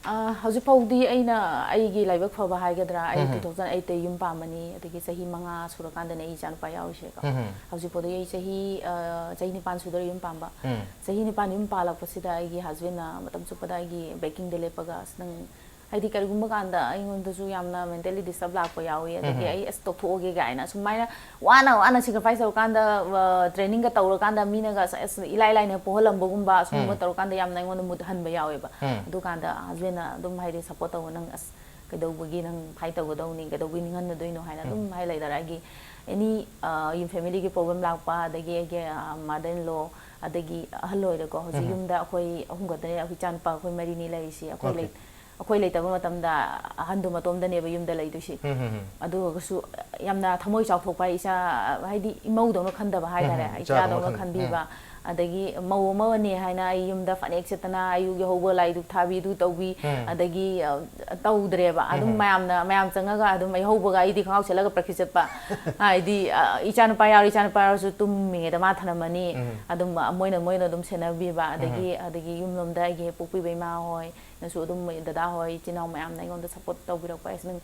ꯑ, ꯍꯧꯖꯤꯛ ꯐꯥꯎꯗꯤ ꯑꯩꯅ ꯑꯩꯒꯤ ꯂꯥꯏꯕꯛ ꯐꯕ ꯍꯥꯏꯒꯗ꯭ꯔꯥ, ꯑꯩ ꯎꯝ꯫ Two thousand eight ꯇ ꯌꯨꯝ ꯄꯥꯝꯕꯅꯤ, ꯑꯗꯒꯤ ꯆꯍꯤ ꯃꯉꯥ ꯁꯨꯔꯀꯥꯟꯗꯅꯦ ꯑꯩ ꯏꯆꯥꯅꯨꯄꯥ ꯌꯥꯎꯔꯤꯁꯦꯀꯣ꯫ ꯎꯝ꯫ ꯍꯧꯖꯤꯛ ꯐꯥꯎꯗꯤ ꯑꯩ ꯆꯍꯤ, ꯑ, ꯆꯍꯤ ꯅꯤꯄꯥꯟ ꯁꯨꯗꯣꯔꯦ ꯌꯨꯝ ꯄꯥꯟꯕ꯫ ꯎꯝ꯫ ꯆꯍꯤ ꯅꯤꯄꯥꯟ ꯌꯨꯝ ꯄꯥꯜꯂꯛꯄꯁꯤꯗ ꯑꯩꯒꯤ husbandꯅ ꯃꯇꯝ ꯆꯨꯞꯄꯗ ꯑꯩꯒꯤ backingꯗ ꯂꯦꯞꯄꯒ, "ꯑꯁ, ꯅꯪ," ꯍꯥꯏꯗꯤ ꯀꯔꯤꯒꯨꯝꯕ ꯀꯥꯟꯗ ꯑꯩꯉꯣꯟꯗꯁꯨ ꯌꯥꯝꯅ mentally disturb ꯂꯥꯛꯄ ꯌꯥꯎꯏ, ꯑꯗꯒꯤ ꯎꯝ꯫ "ꯑꯩ ꯑꯁ ꯇꯣꯛꯊꯣꯛꯑꯒꯦ" ꯀꯥꯏꯅ ꯁꯨꯃꯥꯏꯅ ꯋꯥꯅ ꯋꯥꯅ sacrifice ꯇꯧꯔꯀꯥꯟꯗ, ꯑ, trainingꯒ ꯇꯧꯔꯀꯥꯟꯗ ꯃꯤꯅꯒ ꯑꯁ, ꯑꯁ, ꯏꯂꯥꯏ ꯂꯥꯏꯅ ꯄꯣꯍꯜꯂꯝꯕꯒꯨꯝꯕ, ꯑꯁꯨꯝꯕ ꯎꯝ꯫ ꯇꯧꯔꯀꯥꯟꯗ ꯌꯥꯝꯅ ꯑꯩꯉꯣꯟꯗ mood ꯍꯟꯕ ꯌꯥꯎꯋꯦꯕ꯫ ꯎꯝ꯫ ꯑꯗꯨꯀꯥꯟꯗ husbandꯅ ꯑꯗꯨꯝ ꯍꯥꯏꯗꯤ support ꯇꯧꯕ, "ꯅꯪ ꯑꯁ ꯀꯩꯗꯧꯕꯒꯤ ꯅꯪ fight ꯇꯧꯒꯗꯧꯅꯤ, ꯀꯩꯗꯧꯕꯒꯤ ꯅꯤꯡꯍꯟꯅꯗꯣꯏꯅꯣ?" ꯍꯥꯏꯅ ꯑꯗꯨꯝ ꯎꯝ꯫ ꯍꯥꯏ ꯂꯩꯗꯅ ꯑꯩꯒꯤ any, ꯑ, ꯌꯨꯝ familyꯒꯤ problem ꯂꯥꯛꯄ, ꯑꯗꯒꯤ ꯑꯩꯒꯤ, ꯑ, mother in law, ꯑꯗꯒꯤ ꯑꯍꯜ ꯑꯣꯏꯔꯦꯀꯣ꯫ ꯍꯧꯖꯤꯛ ꯎꯝ꯫ ꯌꯨꯝꯗ ꯑꯩꯈꯣꯏ ꯑꯍꯨꯝ ꯈꯛꯇꯅꯦ, ꯑꯩꯈꯣꯏ ꯏꯆꯥꯅꯨꯄꯥ ꯑꯩꯈꯣꯏ ꯃꯔꯤꯅꯤ ꯂꯩꯔꯤꯁꯤ꯫ ꯑꯩꯈꯣꯏ ꯑꯣꯀꯦ꯫ ꯂꯩ-, ꯑꯩꯈꯣꯏ ꯂꯩꯇꯕ ꯃꯇꯝꯗ ꯑꯍꯟꯗꯣ ꯃꯇꯣꯝꯗꯅꯦꯕ ꯌꯨꯝꯗ ꯂꯩꯗꯣꯏꯁꯤ꯫ ꯎꯝ, ꯎꯝ, ꯎꯝ꯫ ꯑꯗꯨ ꯑꯣꯏꯔꯒꯁꯨ ꯌꯥꯝꯅ ꯊꯃꯣꯏ ꯆꯥꯎꯊꯣꯛꯄ ꯍꯥꯏ ꯏꯆꯥ, ꯍꯥꯏꯗꯤ ꯏꯃꯧꯗꯧꯅ ꯈꯟꯗꯕ ꯍꯥꯏꯇꯥꯔꯦ, ꯎꯝ, ꯎꯝ, ꯏꯆꯥꯗꯧꯅ ꯏꯆꯥꯗꯧꯅ ꯈꯟ-, ꯈꯟꯕꯤꯕ꯫ ꯎꯝ꯫ ꯑꯗꯒꯤ ꯃꯧ ꯑꯃꯅꯦ ꯍꯥꯏꯅ ꯑꯩ ꯌꯨꯝꯗ ꯐꯅꯦꯛ ꯁꯦꯠꯇꯅ ꯑꯌꯨꯛ ꯌꯥꯍꯧꯕ ꯂꯥꯏ ꯙꯨꯛ ꯊꯥꯕꯤ ꯑꯗꯨ ꯇꯧꯕꯤ, ꯎꯝ꯫ ꯑꯗꯒꯤ, ꯑ, ꯇꯧꯗ꯭ꯔꯦꯕ꯫ ꯑꯗꯨꯝ ꯎꯝ꯫ ꯃꯌꯥꯝꯅ, ꯃꯌꯥꯝ ꯆꯪꯉꯒ ꯑꯗꯨꯝ ꯌꯥꯍꯧꯕꯒ ꯑꯩꯗꯤ ꯈꯣꯡꯒ꯭ꯔꯥꯎ ꯁꯦꯠꯂꯒ practice ꯆꯠꯄ꯫ ꯍꯥꯏꯗꯤ, ꯑ, ꯏꯆꯥꯅꯨꯄꯥ ꯌꯥꯎꯔꯤ, ꯏꯆꯥꯅꯨꯄꯥ ꯌꯥꯎꯔꯁꯨ ꯇꯨꯝꯃꯤꯉꯩꯗ ꯃꯥ ꯊꯅꯝꯃꯅꯤ꯫ ꯎꯝ꯫ ꯑꯗꯨꯝ, ꯑ, ꯃꯣꯏꯅ, ꯃꯣꯏꯅ ꯑꯗꯨꯝ ꯁꯦꯟꯅꯕꯤꯕ꯫ ꯑꯗꯒꯤ, ꯎꯝ꯫ ꯑꯗꯒꯤ ꯌꯨꯝꯂꯣꯝꯗ ꯑꯩꯒꯤ ꯍꯦꯛ ꯄꯣꯛꯄꯤꯕ ꯏꯃꯥ ꯍꯣꯏ, ꯅꯁꯨ ꯑꯗꯨꯝ ꯃꯣꯏ ꯗꯗꯥ ꯍꯣꯏ, ꯏꯆꯤꯟ ꯏꯅꯥꯎ ꯃꯌꯥꯝꯅ ꯑꯩꯉꯣꯟꯗ support ꯇꯧꯕꯤꯔꯛꯄ ꯍꯥꯏꯁꯦ ꯑꯗꯨꯝ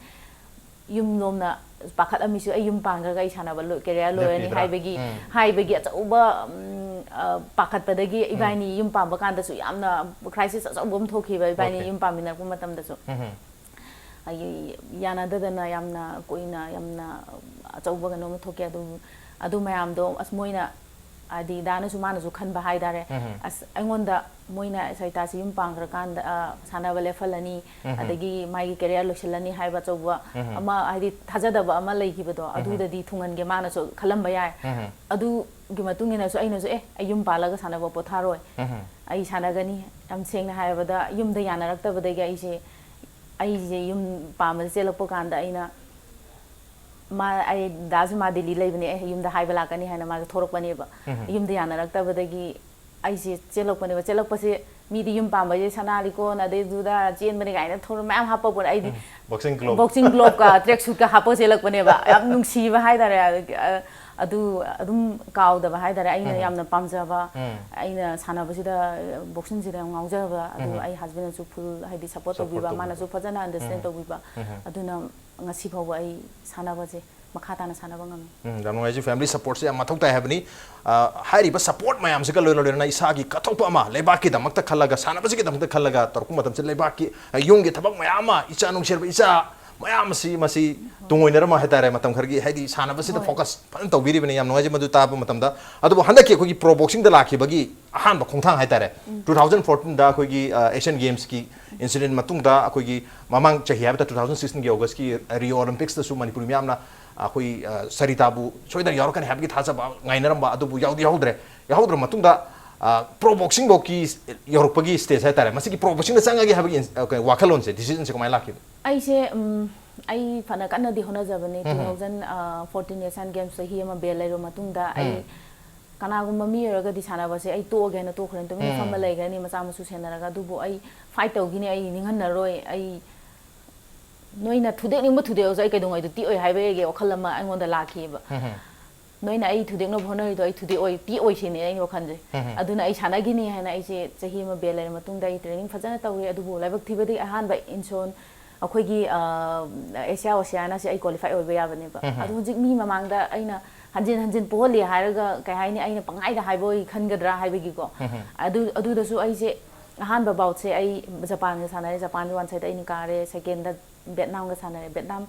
ꯌꯨꯝ ꯂꯣꯝꯅ ꯄꯥꯈꯠꯂꯝꯃꯤꯁꯨ, ꯑꯩ ꯌꯨꯝ ꯄꯥꯟꯈ꯭ꯔꯒ ꯑꯩ ꯁꯥꯟꯅꯕ ꯂꯣꯏ-, career ꯂꯣꯏꯔꯅꯤ ꯂꯦꯞꯄꯤꯗ꯭ꯔꯥ? ꯍꯥꯏꯕꯒꯤ, ꯎꯝ꯫ ꯍꯥꯏꯕꯒꯤ ꯑꯆꯧꯕ, ꯎꯝ, ꯑ, ꯄꯥꯈꯠꯄꯗꯒꯤ ꯏꯕꯥꯅꯤ ꯌꯨꯝ ꯄꯥꯟꯕ ꯀꯥꯟꯗꯁꯨ ꯌꯥꯝꯅ crisis ꯑꯆꯧꯕ ꯑꯃ ꯊꯣꯛꯈꯤꯕ, ꯏꯕꯥꯅꯤ Okay. ꯌꯨꯝ ꯄꯥꯟꯃꯤꯟꯅꯔꯛꯄ ꯃꯇꯝꯗꯁꯨ꯫ ꯎꯝ. ꯑꯩ ꯌꯥꯅꯗꯗꯅ ꯌꯥꯝꯅ ꯀꯨꯏꯅ, ꯌꯥꯝꯅ ꯑꯆꯧꯕ ꯀꯩꯅꯣꯝꯃ ꯊꯣꯛꯈꯤ꯫ ꯑꯗꯨ, ꯑꯗꯨ ꯃꯌꯥꯝꯗꯣ ꯑꯁ ꯃꯣꯏꯅ, ꯍꯥꯏꯗꯤ ꯗꯥꯅꯁꯨ ꯃꯥꯅꯁꯨ ꯈꯟꯕ ꯍꯥꯏꯇꯥꯔꯦ꯫ ꯎꯝ. ꯑꯁ ꯑꯩꯉꯣꯟꯗ ꯃꯣꯏꯅ ꯁꯩꯇꯥꯁꯤ ꯌꯨꯝ ꯄꯥꯟꯈ꯭ꯔꯀꯥꯟꯗ, ꯑ, ꯁꯥꯟꯅꯕ ꯂꯦꯞꯍꯜꯂꯅꯤ, ꯎꯝ. ꯑꯗꯒꯤ ꯃꯥꯒꯤ career ꯂꯣꯏꯁꯤꯜꯂꯅꯤ ꯍꯥꯏꯕ ꯑꯆꯧꯕ ꯎꯝ. ꯑꯃ, ꯍꯥꯏꯗꯤ ꯊꯥꯖꯗꯕ ꯑꯃ ꯂꯩꯈꯤꯕꯗꯣ, ꯎꯝ. ꯑꯗꯨꯗꯗꯤ ꯊꯨꯡꯍꯟꯒꯦ ꯃꯥꯅꯁꯨ ꯈꯜꯂꯝꯕ ꯌꯥꯏ꯫ ꯎꯝ. ꯑꯗꯨꯒꯤ ꯃꯇꯨꯡ ꯏꯟꯅꯁꯨ ꯑꯩꯅꯁꯨ, "ꯑꯦ, ꯑꯩ ꯌꯨꯝ ꯄꯥꯜꯂꯒ ꯁꯥꯟꯅꯕ ꯄꯣꯊꯥꯔꯣꯏ, ꯎꯝ. ꯑꯩ ꯁꯥꯟꯅꯒꯅꯤ"꯫ ꯌꯥꯝ ꯁꯦꯡꯅ ꯍꯥꯏꯔꯕꯗ ꯌꯨꯝꯗ ꯌꯥꯅꯔꯛꯇꯕꯗꯒꯤ ꯑꯩꯁꯦ, ꯑꯩꯁꯦ ꯌꯨꯝ ꯄꯥꯟꯕꯗ ꯆꯦꯜꯂꯛꯄ ꯀꯥꯟꯗ ꯑꯩꯅ ꯃꯥ, ꯑꯩ ꯗꯥꯁꯨ ꯃꯥ ꯗꯤꯜꯂꯤ ꯂꯩꯕꯅꯦ, ꯑꯩ ꯌꯨꯝꯗ ꯍꯥꯏꯕ ꯂꯥꯛꯀꯅꯤ ꯍꯥꯏꯅ ꯃꯥꯁꯦ ꯊꯣꯔꯛꯄꯅꯦꯕ꯫ ꯎꯝ. ꯌꯨꯝꯗ ꯌꯥꯅꯔꯛꯇꯕꯗꯒꯤ ꯑꯩꯁꯦ ꯆꯦꯜꯂꯛꯄꯅꯦꯕ꯫ ꯆꯦꯜꯂꯛꯄꯁꯦ ꯃꯤꯗꯤ ꯌꯨꯝ ꯄꯥꯟꯕꯁꯦ ꯁꯅꯥ ꯂꯤꯛꯀꯣꯟ ꯑꯗꯩꯗꯨꯗ ꯆꯦꯟꯕꯅꯦ ꯀꯥꯏꯅ ꯊꯧꯔꯝ ꯃꯌꯥꯝ ꯍꯥꯞꯄꯛꯄꯅꯦ꯫ ꯑꯩꯗꯤ Boxing glove. Boxing gloveꯀ track suitꯀ ꯍꯥꯞꯄ ꯆꯦꯜꯂꯛꯄꯅꯦꯕ꯫ ꯌꯥꯝ ꯅꯨꯡꯁꯤꯕ ꯍꯥꯏꯇꯥꯔꯦ꯫ ꯑ-, ꯑꯗꯨ ꯑꯗꯨꯝ ꯀꯥꯎꯗꯕ ꯍꯥꯏꯇꯥꯔꯦ꯫ ꯑꯩꯅ ꯎꯝ. ꯌꯥꯝꯅ ꯄꯥꯝꯖꯕ, ꯎꯝ. ꯑꯩꯅ ꯁꯥꯟꯅꯕꯁꯤꯗ, boxingꯁꯤꯗ ꯌꯥꯝ ꯉꯥꯎꯖꯕ, ꯑꯗꯨ ꯎꯝ. ꯑꯩ husbandꯅꯁꯨ full ꯍꯥꯏꯗꯤ support Support ꯇꯧꯕꯤꯕ, ꯇꯧꯕꯤꯕ. ꯃꯥꯅꯁꯨ ꯐꯖꯅ understand ꯎꯝ. ꯇꯧꯕꯤꯕ꯫ ꯎꯝ. ꯑꯗꯨꯅ ꯉꯁꯤ ꯐꯥꯎꯕ ꯑꯩ ꯁꯥꯟꯅꯕꯁꯦ ꯃꯈꯥ ꯇꯥꯅ ꯁꯥꯟꯅꯕ ꯉꯝꯃꯤ꯫ ꯎꯝ, ꯌꯥꯝ ꯅꯨꯡꯉꯥꯏꯖꯩ꯫ Family supportꯁꯦ ꯌꯥꯝ ꯃꯊꯧ ꯇꯥꯏ ꯍꯥꯏꯕꯅꯤ꯫ ꯑ, ꯍꯥꯏꯔꯤꯕ support ꯃꯌꯥꯝꯁꯤꯒ ꯂꯣꯏꯅ ꯂꯣꯏꯅꯅ ꯏꯁꯥꯒꯤ ꯀꯠꯊꯣꯛꯄ ꯑꯃ ꯂꯩꯕꯥꯛꯀꯤꯗꯃꯛꯇ ꯈꯜꯂꯒ, ꯁꯥꯟꯅꯕꯁꯤꯒꯤꯗꯃꯛꯇ ꯈꯜꯂꯒ ꯇꯧꯔꯛꯄ ꯃꯇꯝꯁꯤꯗ ꯂꯩꯕꯥꯛꯀꯤ, ꯑ, ꯌꯨꯝꯒꯤ ꯊꯕꯛ ꯃꯌꯥꯝ ꯑꯃ, ꯏꯆꯥ ꯅꯨꯡꯁꯤꯔꯕ ꯏꯆꯥ ꯃꯌꯥꯝ ꯑꯁꯤ ꯃꯁꯤ ꯇꯨꯡꯑꯣꯏꯅꯔꯝꯃ ꯍꯥꯏꯇꯥꯔꯦ, ꯃꯇꯝ ꯈꯔꯒꯤ ꯍꯥꯏꯗꯤ ꯁꯥꯟꯅꯕꯁꯤꯗ ꯍꯣꯏ꯫ Focus ꯐꯖꯅ ꯇꯧꯕꯤꯔꯤꯕꯅꯤ꯫ ꯌꯥꯝ ꯅꯨꯡꯉꯥꯏꯖꯩ ꯃꯗꯨ ꯇꯥꯕ ꯃꯇꯝꯗ꯫ ꯑꯗꯨꯕꯨ ꯍꯟꯗꯛꯀꯤ ꯑꯩꯈꯣꯏꯒꯤ Pro Boxingꯗ ꯂꯥꯛꯈꯤꯕꯒꯤ ꯑꯍꯥꯟꯕ ꯈꯣꯡꯊꯥꯡ ꯍꯥꯏꯇꯥꯔꯦ, two thousand fourteenꯗ ꯑꯩꯈꯣꯏꯒꯤ, ꯑ, Asian Gamesꯀꯤ incident ꯃꯇꯨꯡꯗ ꯑꯩꯈꯣꯏꯒꯤ ꯃꯃꯥꯡ ꯆꯍꯤ ꯍꯥꯏꯕ ꯇꯥꯔꯦ, two thousand sixteenꯒꯤ Augustꯀꯤ Rio Olympicsꯇꯁꯨ ꯃꯅꯤꯄꯨꯔꯤ ꯃꯌꯥꯝꯅ ꯑꯩꯈꯣꯏ, ꯑ, ꯁꯔꯤꯇꯥꯕꯨ ꯁꯣꯏꯗꯅ ꯌꯥꯎꯔꯛꯀꯅꯤ ꯍꯥꯏꯕꯒꯤ ꯊꯥꯖꯕ ꯉꯥꯏꯅꯔꯝꯕ ꯑꯗꯨꯕꯨ ꯌꯥꯎꯗꯤ ꯌꯥꯎꯍꯧꯗ꯭ꯔꯦ꯫ ꯌꯥꯎꯍꯧꯗ꯭ꯔ ꯃꯇꯨꯡꯗ, ꯑ, Pro Boxingꯐꯥꯎꯒꯤ ꯌꯧꯔꯛꯄꯒꯤ stage ꯍꯥꯏꯇꯥꯔꯦ, ꯃꯁꯤꯒꯤ Pro Boxingꯗ ꯆꯪꯉꯒꯦ ꯍꯥꯏꯕꯒꯤ ꯏꯟ-, ꯑ, ꯀꯩ, ꯋꯥꯈꯜꯂꯣꯟꯁꯦ, decisionꯁꯦ ꯀꯃꯥꯏꯅ ꯂꯥꯛꯈꯤꯕ? ꯑꯩꯁꯦ, ꯎꯝ, ꯑꯩ ꯐꯅ ꯀꯟꯅꯗꯤ ꯍꯣꯠꯅꯖꯕꯅꯦ꯫ ꯎꯝ. Two thousand fourteen Asian Games ꯆꯍꯤ ꯑꯃ ban ꯂꯩꯔꯨꯕ ꯃꯇꯨꯡꯗ ꯑꯩ ꯎꯝ. ꯀꯅꯥꯒꯨꯝꯕ ꯃꯤ ꯑꯣꯏꯔꯒꯗꯤ ꯁꯥꯟꯅꯕꯁꯦ ꯑꯩ ꯇꯣꯛꯑꯒꯦ ꯍꯥꯏꯅ ꯇꯣꯛꯈ꯭ꯔꯅꯤ, ꯇꯨꯃꯤꯟꯅ ꯎꯝ. ꯐꯝꯃ ꯂꯩꯈ꯭ꯔꯅꯤ, ꯃꯆꯥ ꯃꯁꯨ ꯁꯦꯟꯅꯔꯒ꯫ ꯑꯗꯨꯕꯨ ꯑꯩ fight ꯇꯧꯈꯤꯅꯤ, ꯑꯩ ꯅꯤꯡꯍꯟꯅꯔꯣꯏ, ꯑꯩ ꯅꯣꯏꯅ ꯊꯨꯗꯦꯛꯅꯤꯡꯕ ꯊꯨꯗꯦꯛꯑꯁꯨ ꯑꯩ ꯀꯩꯗꯧꯉꯩꯗ ꯇꯦꯛꯑꯣꯏ ꯍꯥꯏꯕꯒꯤ ꯋꯥꯈꯜ ꯑꯃ ꯑꯩꯉꯣꯟꯗ ꯂꯥꯛꯈꯤꯑꯕ꯫ ꯎꯝ. ꯅꯣꯏꯅ ꯑꯩ ꯊꯨꯗꯦꯛꯅꯕ ꯍꯣꯠꯅꯔꯤꯗꯣ ꯑꯩ ꯊꯨꯗꯦꯛꯑꯣꯏ, ꯇꯦꯛꯑꯣꯏ ꯁꯤꯅꯦ ꯑꯩꯒꯤ ꯋꯥꯈꯜꯁꯦ꯫ ꯎꯝ. ꯑꯗꯨꯅ ꯑꯩ ꯁꯥꯟꯅꯈꯤꯅꯤ ꯍꯥꯏꯅ ꯑꯩꯁꯦ ꯆꯍꯤ ꯑꯃ ban ꯂꯩꯔ ꯃꯇꯨꯡꯗ ꯑꯩ training ꯐꯖꯅ ꯇꯧꯔꯦ꯫ ꯑꯗꯨꯕꯨ ꯂꯥꯏꯕꯛ ꯊꯤꯕꯗꯤ ꯑꯍꯥꯟꯕ inzone ꯑꯩꯈꯣꯏꯒꯤ, ꯑ, Asia Oceaniaꯁꯦ ꯑꯩ qualify ꯑꯣꯏꯕ ꯌꯥꯕꯅꯦꯕ꯫ ꯎꯝ. ꯑꯗꯨ ꯍꯧꯖꯤꯛ ꯃꯤ ꯃꯃꯥꯡꯗ ꯑꯩꯅ ꯍꯟꯖꯤꯟ ꯍꯟꯖꯤꯟ ꯄꯣꯍꯜꯂꯤ ꯍꯥꯏꯔꯒ, ꯀꯩ ꯍꯥꯏꯅꯤ, ꯑꯩꯅ ꯄꯪꯍꯥꯏꯗ ꯍꯥꯏꯕ ꯑꯣꯏ ꯈꯟꯒꯗ꯭ꯔꯥ ꯍꯥꯏꯕꯒꯤꯀꯣ꯫ ꯑꯗꯨ, ꯑꯗꯨꯗꯁꯨ ꯑꯩꯁꯦ ꯑꯍꯥꯟꯕ ꯕꯥꯎꯠꯁꯦ ꯑꯩ ꯖꯄꯥꯟꯒ ꯁꯥꯟꯅꯔꯦ, ꯖꯄꯥꯟꯁꯦ ꯋꯥꯟ ꯁꯥꯏꯗ ꯑꯩꯅ ꯀꯥꯔꯦ, ꯁꯦꯀꯦꯟꯗ ꯚꯦꯠꯅꯥꯝꯒ ꯁꯥꯟꯅꯔꯦ꯫ ꯚꯦꯠꯅꯥꯝ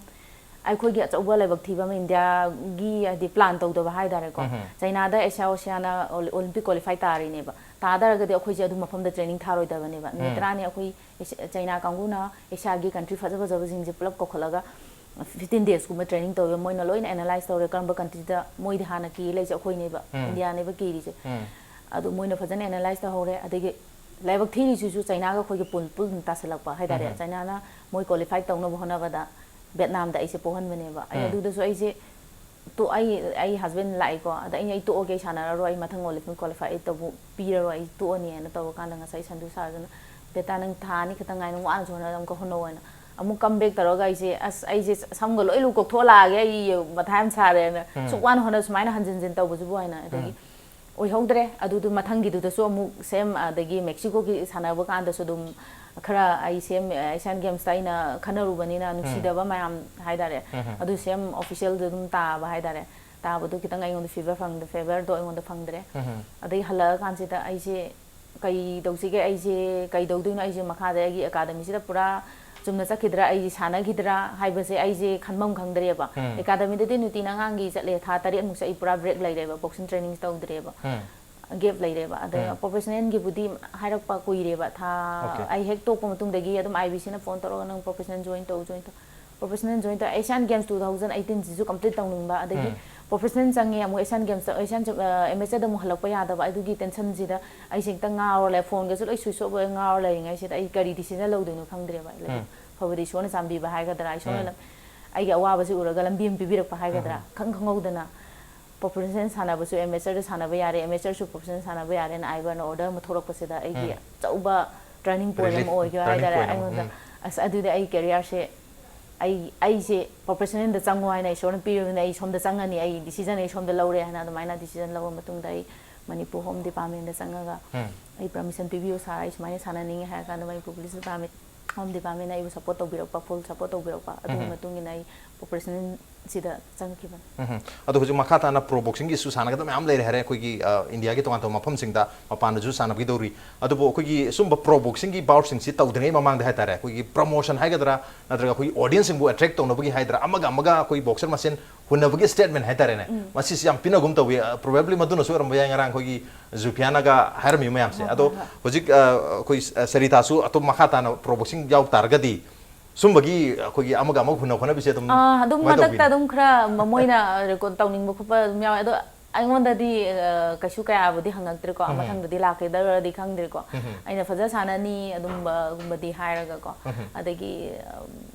ꯑꯩꯈꯣꯏꯒꯤ ꯑꯆꯧꯕ ꯂꯥꯏꯕꯛ ꯊꯤꯕ ꯑꯃ, ꯏꯟꯗꯤꯌꯥꯒꯤ ꯍꯥꯏꯗꯤ ꯄ꯭ꯂꯥꯟ ꯇꯧꯗꯕ ꯍꯥꯏꯇꯥꯔꯦꯀꯣ꯫ ꯆꯩꯅꯥꯗ ꯑꯦꯁꯤꯌꯥ ꯑꯣꯁꯤꯌꯥꯅ ꯑꯣꯂꯤꯝꯄꯤꯛ ꯀ꯭ꯋꯥꯂꯤꯐꯥꯏ ꯇꯥꯔꯤꯅꯦꯕ꯫ ꯇꯥꯗꯔꯒꯗꯤ ꯑꯩꯈꯣꯏꯁꯦ ꯑꯗꯨ ꯃꯐꯝꯗ ꯇ꯭ꯔꯦꯅꯤꯡ ꯊꯥꯔꯣꯏꯗꯕꯅꯦꯕ꯫ ꯅꯨꯃꯤꯠ ꯇꯔꯥꯅꯤ ꯑꯩꯈꯣꯏ ꯑꯦꯁꯤ-, ꯆꯩꯅꯥ ꯀꯥꯡꯕꯨꯅ ꯑꯦꯁꯤꯌꯥꯒꯤ ꯀꯟꯇ꯭ꯔꯤ ꯐꯖ ꯐꯖꯕꯁꯤꯡꯁꯦ ꯄꯨꯂꯞ ꯀꯧꯈꯠꯂꯒ ꯐꯤꯐꯇꯤꯟ ꯗꯦꯖꯀꯨꯝꯕ ꯇ꯭ꯔꯦꯅꯤꯡ ꯇꯧꯋꯦ꯫ ꯃꯣꯏꯅ ꯂꯣꯏꯅ ꯑꯦꯅꯥꯂꯥꯏꯁ ꯇꯧꯔꯦ, ꯀꯔꯝꯕ ꯀꯟꯇ꯭ꯔꯤꯗ ꯃꯣꯏꯗꯤ ꯍꯥꯟꯅ ꯀꯦ ꯂꯩꯁꯦ ꯑꯩꯈꯣꯏꯅꯦꯕ, ꯏꯟꯗꯤꯌꯥꯅꯦꯕ ꯀꯦꯔꯤꯁꯦ꯫ ꯑꯗꯨ ꯃꯣꯏꯅ ꯐꯖꯅ ꯑꯦꯅꯥꯂꯥꯏꯁ ꯇꯧꯍꯧꯔꯦ꯫ ꯑꯗꯒꯤ ꯂꯥꯏꯕꯛ ꯊꯤꯔꯤꯁꯤꯁꯨ ꯆꯩꯅꯥꯒ ꯑꯩꯈꯣꯏꯒꯤ ꯄꯨꯜ, ꯄꯨꯜ ꯇꯥꯁꯜꯂꯛꯄ ꯍꯥꯏꯇꯥꯔꯦ꯫ ꯆꯩꯅꯥꯅ ꯃꯣꯏ ꯀ꯭ꯋꯥꯂꯤꯐꯥꯏ ꯇꯧꯅꯕ ꯍꯣꯠꯅꯕꯗ ꯚꯦꯠꯅꯥꯝꯗ ꯑꯩꯁꯦ ꯄꯣꯍꯟꯕꯅꯦꯕ꯫ ꯑꯩ ꯑꯗꯨꯗꯁꯨ ꯑꯩꯁꯦ ꯇꯣ-, ꯑꯩ, ꯑꯩ ꯍꯁꯕꯦꯟ ꯂꯥꯛꯏꯀꯣ, ꯑꯗ ꯑꯩꯅ, "ꯑꯩ ꯇꯣꯛꯑꯒꯦ, ꯑꯩ ꯁꯥꯟꯅꯔꯔꯣꯏ, ꯑꯩ ꯃꯊꯪ ꯑꯣꯂꯤꯝꯄꯤꯛ ꯀ꯭ꯋꯥꯂꯤꯐꯥꯏ ꯑꯩ ꯇꯧꯕ ꯄꯤꯔꯔꯣꯏ, ꯑꯩ ꯇꯣꯛꯑꯅꯤ" ꯍꯥꯏꯅ ꯇꯧꯔꯀꯥꯟꯗ ꯉꯁꯥꯏ ꯁꯟꯖꯨ ꯁꯥꯔꯗꯨꯅ, "ꯕꯦꯇꯥ, ꯅꯪ ꯊꯥ ꯑꯅꯤ ꯈꯛꯇꯪ ꯉꯥꯏ, ꯅꯪ ꯋꯥꯅꯁꯨ ꯍꯣꯠꯅꯔ ꯑꯃꯨꯛꯀ ꯍꯣꯠꯅꯧ" ꯍꯥꯏꯅ꯫ ꯑꯃꯨꯛ ꯀꯝ ꯕꯦꯛ ꯇꯧꯔꯒ ꯑꯩꯁꯦ, ꯑꯁ, ꯑꯩꯁꯦ ꯁꯝꯒ ꯂꯣꯏ ꯂꯨ ꯀꯣꯛꯊꯣꯛꯂꯛꯑꯒꯦ, ꯑꯩ ꯃꯊꯥ ꯌꯥꯝ ꯁꯥꯔꯦꯅ꯫ "ꯁꯨꯛ ꯋꯥꯅ ꯍꯣꯠꯅ ꯁꯨꯃꯥꯏꯅ ꯍꯟꯖꯤꯟ ꯍꯟꯖꯤꯟ ꯇꯧꯕꯁꯤꯕꯨ" ꯍꯥꯏꯅ꯫ ꯑꯗꯒꯤ ꯑꯣꯏꯍꯧꯗ꯭ꯔꯦ꯫ ꯑꯗꯨꯗꯨ ꯃꯊꯪꯒꯤꯗꯨꯗꯁꯨ ꯑꯃꯨꯛ ꯁꯦꯝ, ꯑꯗꯒꯤ ꯃꯦꯛꯁꯤꯀꯣꯒꯤ ꯁꯥꯟꯅꯕ ꯀꯥꯟꯗꯁꯨ ꯑꯗꯨꯝ ꯈꯔ ꯑꯩ ꯁꯦꯝ, ꯑꯦꯁꯤꯌꯥꯟ ꯒꯦꯝꯁꯇ ꯑꯩꯅ ꯈꯟꯅꯔꯨꯕꯅꯤꯅ ꯅꯨꯡꯁꯤꯗꯕ ꯃꯌꯥꯝ ꯍꯥꯏꯇꯥꯔꯦ꯫ ꯑꯗꯨ ꯁꯦꯝ ꯑꯣꯐꯤꯁꯤꯌꯦꯜꯗ ꯑꯗꯨꯝ ꯇꯥꯕ ꯍꯥꯏꯇꯥꯔꯦ꯫ ꯇꯥꯕꯗꯨ ꯈꯤꯇꯪ ꯑꯩꯉꯣꯟꯗ ꯐꯦꯚꯔ ꯐꯪꯗ-, ꯐꯦꯚꯔꯗꯣ ꯑꯩꯉꯣꯟꯗ ꯐꯪꯗ꯭ꯔꯦ꯫ ꯑꯗꯩ ꯍꯜꯂꯛꯑꯀꯥꯟꯁꯤꯗ ꯑꯩꯁꯦ ꯀꯩ ꯇꯧꯁꯤꯒꯦ, ꯑꯩꯁꯦ ꯀꯩ ꯇꯧꯗꯣꯏꯅꯣ, ꯑꯩꯁꯦ ꯃꯈꯥꯗ ꯑꯩꯒꯤ ꯑꯦꯀꯥꯗꯃꯤꯁꯤꯗ ꯄꯨꯔꯥ ꯆꯨꯝꯅ ꯆꯠꯈꯤꯗ꯭ꯔꯥ, ꯑꯩꯁꯦ ꯁꯥꯟꯅꯈꯤꯗ꯭ꯔꯥ ꯍꯥꯏꯕꯁꯦ ꯑꯩꯁꯦ ꯈꯟꯐꯝ ꯈꯪꯗ꯭ꯔꯦꯕ꯫ ꯑꯦꯀꯥꯗꯃꯤꯗꯗꯤ ꯅꯨꯡꯇꯤꯅ ꯑꯉꯥꯡꯒꯤ ꯆꯠꯂꯦ, ꯊꯥ ꯇꯔꯦꯠꯃꯨꯛꯁꯦ ꯑꯩ ꯄꯨꯔꯥ ꯕ꯭ꯔꯦꯛ ꯂꯩꯔꯦꯕ, ꯕꯣꯛꯁꯤꯡ ꯇ꯭ꯔꯦꯅꯤꯡ ꯇꯧꯗ꯭ꯔꯦꯕ꯫ ꯒꯦꯞ ꯂꯩꯔꯦꯕ꯫ ꯑꯗ ꯄ꯭ꯔꯣꯐꯦꯁꯅꯦꯜꯒꯤꯕꯨꯗꯤ ꯍꯥꯏꯔꯛꯄ ꯀꯨꯏꯔꯦꯕ, ꯊꯥ ꯑꯣꯀꯦ꯫ ꯑꯩ ꯍꯦꯛ ꯇꯣꯛꯄ ꯃꯇꯨꯡꯗꯒꯤ ꯑꯗꯨꯝ ꯑꯥꯏ ꯕꯤ ꯁꯤꯅ ꯐꯣꯟ ꯇꯧꯔꯒ, "ꯅꯪ ꯄ꯭ꯔꯣꯐꯦꯁꯅꯦꯜ ꯖꯣꯏꯟ ꯇꯧ, ꯖꯣꯏꯟ ꯇꯧ"꯫ ꯄ꯭ꯔꯣꯐꯦꯁꯅꯦꯜ ꯖꯣꯏꯟ ꯇꯧ, ꯑꯦꯁꯤꯌꯥꯟ ꯒꯦꯝꯁ ꯇꯨ ꯊꯥꯎꯖꯟ ꯑꯩꯠꯇꯤꯟꯁꯤꯁꯨ ꯀꯝꯄ꯭ꯂꯤꯠ ꯇꯧꯅꯤꯡꯕ, ꯑꯗꯒꯤ ꯄ꯭ꯔꯣꯐꯦꯁꯅꯦꯜ ꯆꯪꯉꯦ, ꯑꯃꯨꯛ ꯑꯦꯁꯤꯌꯥꯟ ꯒꯦꯝꯁꯇ, ꯑꯦꯁꯤꯌꯥꯟ, ꯑ, ꯑꯦꯃꯦꯆꯔꯗ ꯑꯃꯨꯛ ꯍꯜꯂꯛꯄ ꯌꯥꯗꯕ, ꯑꯗꯨꯒꯤ ꯇꯦꯟꯁꯟꯁꯤꯗ ꯑꯩꯁꯦ ꯍꯦꯛꯇ ꯉꯥꯎꯔ ꯂꯩ, ꯐꯣꯟꯒꯁꯨ ꯂꯣꯏ ꯁ꯭ꯋꯤꯆ ꯑꯣꯐ ꯑꯣꯏꯔ ꯉꯥꯎꯔ ꯂꯩꯔꯤꯉꯩꯁꯤꯗ ꯑꯩ ꯀꯔꯤ ꯗꯤꯁꯤꯖꯟ ꯂꯧꯗꯣꯏꯅꯣ ꯈꯪꯗ꯭ꯔꯦꯕ꯫ ꯑꯩ ꯂꯥꯏꯕꯛ ꯐꯕꯗꯤ ꯏꯁꯣꯔꯅ ꯆꯥꯟꯕꯤꯕ ꯍꯥꯏꯒꯗ꯭ꯔꯥ, ꯏꯁꯣꯔꯅ ꯂꯝ-, ꯑꯩꯒꯤ ꯑꯋꯥꯕꯁꯤ ꯎꯔꯒ ꯂꯝꯕꯤ ꯑꯃ ꯄꯤꯕꯤꯔꯛꯄ ꯍꯥꯏꯒꯗ꯭ꯔꯥ, ꯈꯪ ꯈꯪꯍꯧꯗꯅ ꯄ꯭ꯔꯣꯐꯦꯁꯅꯦꯜ ꯁꯥꯟꯅꯕꯁꯨ ꯑꯦꯃꯦꯆꯔꯗ ꯁꯥꯟꯅꯕ ꯌꯥꯔꯦ, ꯑꯦꯃꯦꯆꯔꯁꯨ ꯄ꯭ꯔꯣꯐꯦꯁꯅꯦꯜ ꯁꯥꯟꯅꯕ ꯌꯥꯔꯦꯅ ꯑꯥꯏꯕꯔꯅ ꯑꯣꯔꯗꯔ ꯑꯃ ꯊꯣꯛꯂꯛꯄꯁꯤꯗ ꯑꯩꯒꯤ ꯑꯆꯧꯕ ꯇꯔꯅꯤꯡ ꯄꯣꯏꯟꯠ ꯑꯃ ꯑꯣꯏꯈꯤꯕ ꯍꯥꯏꯇꯥꯔꯦ ꯑꯩꯉꯣꯟꯗ꯫ ꯑꯁ, ꯑꯗꯨꯗꯤ ꯑꯩ ꯀꯦꯔꯤꯌꯔꯁꯦ, ꯑꯩ, ꯑꯩꯁꯦ ꯄ꯭ꯔꯣꯐꯦꯁꯅꯦꯜꯗ ꯆꯪꯉꯣ ꯍꯥꯏꯅ ꯏꯁꯣꯔꯅ ꯄꯤꯔꯕꯅꯤꯅ ꯑꯩ ꯁꯣꯝꯗ ꯆꯪꯉꯅꯤ, ꯑꯩ ꯗꯤꯁꯤꯖꯟ ꯑꯩ ꯁꯣꯝꯗ ꯂꯧꯔꯦ ꯍꯥꯏꯅ ꯑꯗꯨꯃꯥꯏꯅ ꯗꯤꯁꯤꯖꯟ ꯂꯧꯔ ꯃꯇꯨꯡꯗ ꯑꯩ ꯃꯅꯤꯄꯨꯔ ꯍꯣꯝ ꯗꯤꯄꯥꯔꯠꯃꯦꯟꯗ ꯆꯪꯉꯒ ꯑꯩ ꯄꯔꯃꯤꯁꯟ ꯄꯤꯕꯤꯌꯨ ꯁꯥꯔ, ꯑꯩ ꯁꯨꯃꯥꯏꯅ ꯁꯥꯟꯅꯅꯤꯡꯉꯦ ꯍꯥꯏꯔ ꯀꯥꯟꯗ ꯃꯅꯤꯄꯨꯔ ꯄꯨꯂꯤꯁ ꯗꯤꯄꯥꯔꯠꯃꯦꯟ, ꯍꯣꯝ ꯗꯤꯄꯥꯔꯠꯃꯦꯟꯅ ꯑꯩꯕꯨ ꯁꯞꯄꯣꯔꯠ ꯇꯧꯕꯤꯔꯛꯄ, ꯐꯨꯜ ꯁꯞꯄꯣꯔꯠ ꯇꯧꯕꯤꯔꯛꯄ, ꯑꯗꯨꯒꯤ ꯃꯇꯨꯡ ꯏꯟꯅ ꯑꯩ ꯄ꯭ꯔꯣꯐꯦꯁꯅꯦꯜ ꯁꯤꯗ ꯆꯪꯉꯛꯈꯤꯕꯅꯤ꯫ ꯎꯝ꯫ ꯑꯗꯣ ꯍꯧꯖꯤꯛ ꯃꯈꯥ ꯇꯥꯅ ꯄ꯭ꯔꯣ ꯕꯣꯛꯁꯤꯡꯒꯤꯁꯨ ꯁꯥꯟꯅꯒꯗꯕ ꯃꯌꯥꯝ ꯂꯩꯔꯦ ꯍꯥꯏꯔꯦ, ꯑꯩꯈꯣꯏꯒꯤ ꯑ, ꯏꯟꯗꯤꯌꯥꯒꯤ ꯇꯣꯉꯥꯟ ꯇꯣꯉꯥꯟꯕ ꯃꯐꯝꯁꯤꯡꯗ ꯃꯄꯥꯟꯗꯁꯨ ꯁꯥꯟꯅꯕꯤꯗꯧꯔꯤ꯫ ꯑꯗꯨꯕꯨ ꯑꯩꯈꯣꯏꯒꯤ ꯁꯨꯝꯕ ꯄ꯭ꯔꯣ ꯕꯣꯛꯁꯤꯡꯒꯤ ꯕꯥꯎꯠꯁꯤꯡꯁꯤ ꯇꯧꯗ꯭ꯔꯤꯉꯩ ꯃꯃꯥꯡꯗ ꯍꯥꯏꯇꯥꯔꯦ, ꯑꯩꯈꯣꯏꯒꯤ ꯄ꯭ꯔꯣꯃꯣꯁꯟ ꯍꯥꯏꯒꯗ꯭ꯔꯥ, ꯅꯠꯇ꯭ꯔꯒ ꯑꯩꯈꯣꯏꯒꯤ ꯑꯣꯗꯤꯌꯟꯁꯁꯤꯡꯕꯨ ꯑꯦꯇ꯭ꯔꯦꯛ ꯇꯧꯅꯕꯒꯤ ꯍꯥꯏꯗ꯭ꯔꯥ, ꯑꯃꯒ ꯑꯃꯒ ꯑꯩꯈꯣꯏ ꯕꯣꯛꯁꯔ ꯃꯁꯦꯟ ꯍꯨꯟꯅꯕꯒꯤ ꯁ꯭ꯇꯦꯠꯃꯦꯟ ꯍꯥꯏꯇꯥꯔꯦꯅꯦ, ꯃꯁꯤꯁꯤ ꯌꯥꯝ ꯄꯤꯅꯒꯨꯝ ꯇꯧꯏ꯫ ꯄ꯭ꯔꯣꯕꯦꯕ꯭ꯂꯤ ꯃꯗꯨꯅꯁꯨ ꯑꯣꯏꯔꯝꯕ ꯌꯥꯏ, ꯉꯔꯥꯡ ꯑꯩꯈꯣꯏꯒꯤ ꯖꯨꯐꯤꯌꯥꯅꯒ ꯍꯥꯏꯔꯝꯃꯤ ꯃꯌꯥꯝꯁꯦ꯫ ꯍꯣꯏ, ꯑꯗꯣ ꯍꯣꯏ, ꯍꯣꯏ꯫ ꯍꯧꯖꯤꯛ ꯑ, ꯑꯩꯈꯣꯏ ꯁ-, ꯁꯔꯤꯇꯥꯁꯨ ꯑꯇꯣꯞ ꯃꯈꯥ ꯇꯥꯅ ꯄ꯭ꯔꯣ ꯕꯣꯛꯁꯤꯡ ꯌꯥꯎ ꯇꯥꯔꯒꯗꯤ ꯁꯨꯝꯕꯒꯤ ꯑꯩꯈꯣꯏꯒꯤ ꯑꯃꯒ ꯑꯃꯒ ꯍꯨꯟꯅ ꯈꯣꯠꯅꯕꯤꯁꯦ ꯑꯗꯨꯝ ꯑꯥ, ꯑꯗꯨꯝ ꯀꯃꯥꯏꯅ ꯇꯧꯕꯤ? ꯃꯇꯛꯇ ꯑꯗꯨꯝ ꯈꯔ ꯃ-, ꯃꯣꯏꯅ ꯔꯦꯀꯣꯔꯠ ꯇꯧꯅꯤꯡꯕ ꯈꯣꯠꯄ ꯑꯗꯨꯝ ꯌꯥꯎꯋꯦ꯫ ꯑꯗꯣ ꯑꯩꯉꯣꯟꯗꯗꯤ ꯑ, ꯀꯩꯁꯨ ꯀꯌꯥꯕꯨꯗꯤ ꯍꯪꯉꯛꯇ꯭ꯔꯦꯀꯣ꯫ ꯎꯝ꯫ ꯃꯊꯪꯗꯗꯤ ꯂꯥꯛꯀꯗꯧꯔꯗꯤ ꯈꯪꯗ꯭ꯔꯦꯀꯣ꯫ ꯎꯝ꯫ ꯑꯩꯅ ꯐꯖ ꯁꯥꯟꯅꯅꯤ ꯑꯗꯨꯝꯕꯒꯨꯝꯕꯗꯤ ꯍꯥꯏꯔꯒꯀꯣ꯫ ꯎꯝ꯫ ꯑꯗꯒꯤ ꯑꯝ,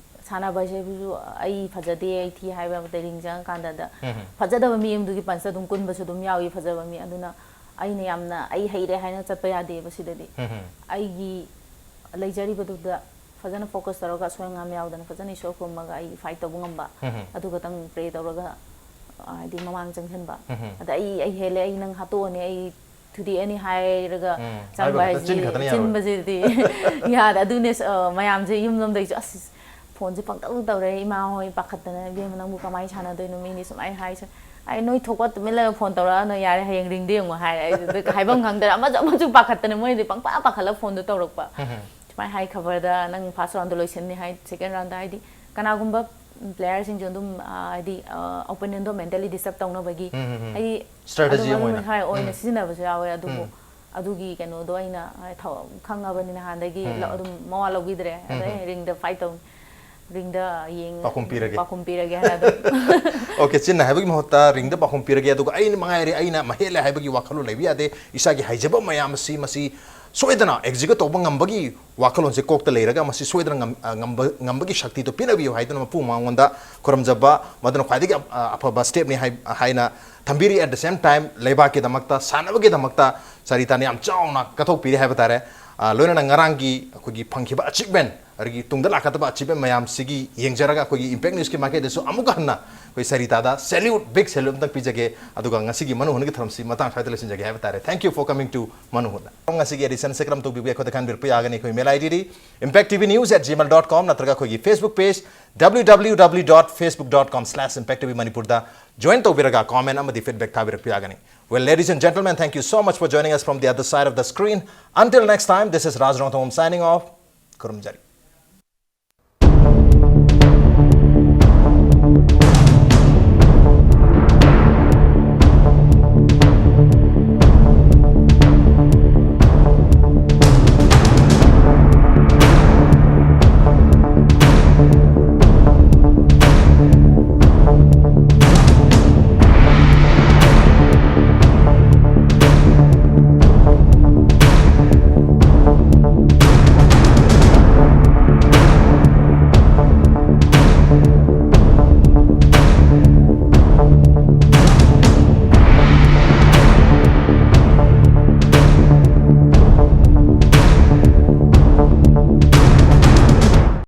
ꯁꯥꯟꯅꯕ ꯍꯥꯏꯁꯤꯕꯨ ꯑꯩ ꯐꯖꯗꯦ, ꯑꯩ ꯊꯤ ꯍꯥꯏꯕ ꯌꯥꯕ ꯅꯠꯇꯦ꯫ ꯔꯤꯡ ꯆꯪꯉꯀꯥꯟꯗꯗ ꯎꯝ꯫ ꯐꯖꯗꯕ ꯃꯤ ꯑꯃꯗꯨꯒꯤ ꯄꯟꯁꯇ ꯑꯗꯨꯝ ꯀꯨꯟꯕꯁꯨ ꯑꯗꯨꯝ ꯌꯥꯎꯏ, ꯐꯖꯕ ꯃꯤ꯫ ꯑꯗꯨꯅ ꯑꯩꯅ ꯌꯥꯝꯅ ꯑꯩ ꯍꯩꯔꯦ ꯍꯥꯏꯅ ꯆꯠꯄ ꯌꯥꯗꯦꯕ ꯁꯤꯗꯗꯤ꯫ ꯎꯝ꯫ ꯑꯩꯒꯤ ꯂꯩꯖꯔꯤꯕꯗꯨꯗ ꯐꯖꯅ ꯐꯣꯀꯁ ꯇꯧꯔꯒ ꯑꯁꯣꯏ ꯑꯉꯥꯝ ꯌꯥꯎꯗꯅ ꯐꯖꯅ ꯏꯁꯣꯔ ꯈꯨꯔꯨꯝꯃꯒ ꯑꯩ ꯐꯥꯏꯠ ꯇꯧꯕ ꯉꯝꯕ, ꯎꯝ꯫ ꯑꯗꯨ ꯈꯛꯇꯪ ꯄ꯭ꯔꯦ ꯇꯧꯔꯒ, ꯑ, ꯍꯥꯏꯗꯤ ꯃꯃꯥꯡ ꯆꯪꯁꯤꯟꯕ꯫ ꯎꯝ꯫ ꯑꯗ ꯑꯩ, "ꯑꯩ ꯍꯦꯜꯂꯦ, ꯑꯩ ꯅꯪ ꯍꯥꯠꯇꯣꯛꯑꯅꯤ, ꯑꯩ ꯊꯨꯗꯦꯛꯑꯅꯤ" ꯍꯥꯏꯔꯒ ꯎꯝ꯫ ꯆꯪꯕ ꯍꯥꯏꯕ ꯈꯛꯇ, ꯍꯥꯏꯁꯤ ꯆꯤꯟ ꯈꯛꯇꯅ ꯌꯥꯔꯣꯏ꯫ ꯆꯤꯟꯕꯁꯤꯗꯤ ꯌꯥꯗꯦ꯫ ꯑꯗꯨꯅꯦ, ꯑ, ꯃꯌꯥꯝꯁꯦ ꯌꯨꯝ ꯂꯣꯝꯗꯩꯁꯨ, "ꯑꯁ, ꯐꯣꯟꯁꯦ ꯄꯪꯇꯧ ꯇꯧꯔꯦ, ꯏꯃꯥ ꯍꯣꯏ ꯄꯥꯈꯠꯇꯅ, 'ꯏꯕꯦꯝꯃ, ꯅꯪꯕꯨ ꯀꯃꯥꯏꯅ ꯁꯥꯟꯅꯗꯣꯏꯅꯣ? ꯃꯤꯅꯤ ꯁꯨꯃꯥꯏꯅ ꯍꯥꯏꯁꯦ꯫ ꯑꯩ ꯅꯣꯏ ꯊꯣꯛꯄ ꯇꯨꯃꯤꯟ ꯂꯩꯌꯣ, ꯐꯣꯟ ꯇꯧꯔꯛꯑꯅꯨ, ꯌꯥꯔꯦ, ꯍꯌꯦꯡ ꯔꯤꯡꯗ ꯌꯦꯡꯉꯣ' ꯍꯥꯏꯔꯦ꯫ ꯑꯩꯁꯨ ꯑꯗꯨ ꯍꯥꯏꯐꯝ ꯈꯪꯗꯅ ꯑꯃꯁꯨ ꯑꯃꯁꯨ ꯄꯥꯈꯠꯇꯅ, ꯃꯣꯏꯗꯤ ꯄꯪꯄꯥ ꯄꯥꯈꯠꯂ ꯐꯣꯟꯗꯣ ꯇꯧꯔꯛꯄ꯫ ꯁꯨꯃꯥꯏꯅ ꯍꯥꯏ ꯈꯕꯔꯗ, "ꯅꯪ ꯐꯥꯔꯁ ꯔꯥꯎꯟꯗ ꯂꯣꯏꯁꯤꯟꯅꯤ" ꯍꯥꯏ, ꯁꯦꯀꯦꯟ ꯔꯥꯎꯟꯗ ꯍꯥꯏꯗꯤ ꯀꯅꯥꯒꯨꯝꯕ ꯄ꯭ꯂꯦꯌꯔꯁꯤꯡꯁꯨ ꯑꯗꯨꯝ, ꯑ, ꯍꯥꯏꯗꯤ, ꯑ, ꯑꯣꯄꯣꯅꯦꯟꯗꯣ ꯃꯦꯟꯇꯦꯜꯂꯤ ꯗꯤꯁꯇꯔꯕ ꯇꯧꯅꯕꯒꯤ ꯎꯝ, ꯎꯝ, ꯎꯝ꯫ ꯍꯥꯏꯗꯤ ꯁ꯭ꯇ꯭ꯔꯦꯇꯦꯖꯤ ꯑꯗꯨꯝ ꯑꯃ ꯑꯗꯨꯝ ꯑꯣꯏꯅ꯫ ꯍꯥꯏ ꯑꯣꯏꯅ ꯎꯝ꯫ ꯁꯤꯖꯤꯟꯅꯕꯁꯨ ꯌꯥꯎꯋꯦ꯫ ꯑꯗꯨꯕꯨ ꯎꯝ꯫ ꯑꯗꯨꯒꯤ ꯀꯩꯅꯣꯗꯣ ꯑꯩꯅ, ꯑ, ꯊ-, ꯈꯪꯉꯕꯅꯤꯅ ꯍꯥꯟꯅꯗꯒꯤ ꯎꯝ꯫ ꯂ-, ꯑꯗꯨꯝ ꯃꯋꯥ ꯂꯧꯕꯤꯗ꯭ꯔꯦ꯫ ꯑꯗ ꯎꯝ, ꯑꯩ ꯔꯤꯡꯗ ꯐꯥꯏꯠ ꯇꯧꯅꯤ, ꯔꯤꯡꯗ ꯌꯦꯡ-, ꯄꯥꯎꯈꯨꯝ ꯄꯤꯔꯒꯦ꯫ ꯄꯥꯎꯈꯨꯝ ꯄꯤꯔꯒꯦ ꯍꯥꯏꯅ ꯑꯗꯨꯝ꯫ ꯑꯣꯀꯦ, ꯆꯤꯟꯅ ꯍꯥꯏꯕꯒꯤ ꯃꯍꯨꯠꯇ ꯔꯤꯡꯗ ꯄꯥꯎꯈꯨꯝ ꯄꯤꯔꯒꯦ, ꯑꯗꯨꯒ ꯑꯩꯅ ꯃꯉꯥꯏꯔꯦ, ꯑꯩꯅ ꯃꯍꯦꯜꯂꯦ ꯍꯥꯏꯕꯒꯤ ꯋꯥꯈꯜꯂꯣꯟ ꯂꯩꯕ ꯌꯥꯗꯦ꯫ ꯏꯁꯥꯒꯤ ꯍꯩꯖꯕ ꯃꯌꯥꯝ ꯑꯁꯤ, ꯃꯁꯤ ꯁꯣꯏꯗꯅ ꯑꯦꯛꯖꯤꯀ꯭ꯌꯨꯠ ꯇꯧꯕ ꯉꯝꯕꯒꯤ ꯋꯥꯈꯜꯂꯣꯟꯁꯦ ꯀꯣꯛꯇ ꯂꯩꯔꯒ, ꯃꯁꯤ ꯁꯣꯏꯗꯅ ꯉꯝ-, ꯑ, ꯉꯝꯕ, ꯉꯝꯕꯒꯤ ꯁꯛꯇꯤꯗꯣ ꯄꯤꯅꯕꯤꯌꯨ ꯍꯥꯏꯗꯨꯅ ꯃꯄꯨ ꯃꯉꯣꯟꯗ ꯈꯨꯔꯨꯝꯖꯕ, ꯃꯗꯨꯅ ꯈ꯭ꯋꯥꯏꯗꯒꯤ ꯑ-, ꯑ-, ꯑꯐꯕ ꯁ꯭ꯇꯦꯞꯅꯤ ꯍꯥꯏ-, ꯍꯥꯏꯅ ꯊꯝꯕꯤꯔꯤ꯫ At the same time, ꯂꯩꯕꯥꯛꯀꯤꯗꯃꯛꯇ, ꯁꯥꯟꯅꯕꯒꯤꯗꯃꯛꯇ ꯁꯔꯤꯇꯥꯅ ꯌꯥꯝ ꯆꯥꯎꯅ ꯀꯠꯊꯣꯛꯄꯤꯔꯤ ꯍꯥꯏꯕ ꯇꯥꯔꯦ꯫ ꯑ, ꯂꯣꯏꯅꯅ ꯉꯔꯥꯡꯒꯤ ꯑꯩꯈꯣꯏꯒꯤ ꯐꯪꯈꯤꯕ ꯑꯆꯤꯞꯃꯦꯟ, ꯑꯗꯒꯤ ꯇꯨꯡꯗ ꯂꯥꯛꯀꯗꯕ ꯑꯆꯤꯞꯃꯦꯟ ꯃꯌꯥꯝꯁꯤꯒꯤ ꯌꯦꯡꯖꯔꯒ, ꯑꯩꯈꯣꯏꯒꯤ Impact Newsꯀꯤ ꯃꯥꯏꯀꯩꯗꯁꯨ ꯑꯃꯨꯛꯀ ꯍꯟꯅ ꯑꯩꯈꯣꯏ ꯁꯔꯤꯇꯥꯗ salute, big salute ꯑꯝꯇꯪ ꯄꯤꯖꯒꯦ꯫ ꯑꯗꯨꯒ ꯉꯁꯤꯒꯤ ꯃꯅꯨꯡ ꯍꯨꯠꯅꯒꯤ ꯊꯧꯔꯝꯁꯤ ꯃꯇꯥꯡ ꯁ꯭ꯋꯥꯏꯗ ꯂꯣꯏꯁꯤꯟꯖꯒꯦ ꯍꯥꯏꯕ ꯇꯥꯔꯦ꯫ Thank you for coming to ꯃꯅꯨꯡ ꯍꯨꯠꯅ꯫ ꯉꯁꯤꯒꯤ editionꯁꯦ ꯀꯔꯝ ꯇꯧꯕꯤꯕꯒꯦ ꯑꯩꯈꯣꯏꯗ ꯈꯟꯕꯤꯔꯛꯄ ꯌꯥꯒꯅꯤ꯫ ꯑꯩꯈꯣꯏ mail IDꯗꯤ impact T V news at gmail dot com ꯅꯠꯇ꯭ꯔꯒ ꯑꯩꯈꯣꯏꯒꯤ Facebook page W W W dot facebook dot com slash impact T V Manipur ꯗ join ꯇꯧꯕꯤꯔꯒ comment ꯑꯃꯗꯤ feedback ꯊꯥꯕꯤꯔꯛꯄ ꯌꯥꯒꯅꯤ. Well, ladies and gentlemen, thank you so much for joining us from the other side of the screen. Until next time, this is Raj Rongthangam signing off. ꯈꯨꯔꯨꯝꯖꯔꯤ.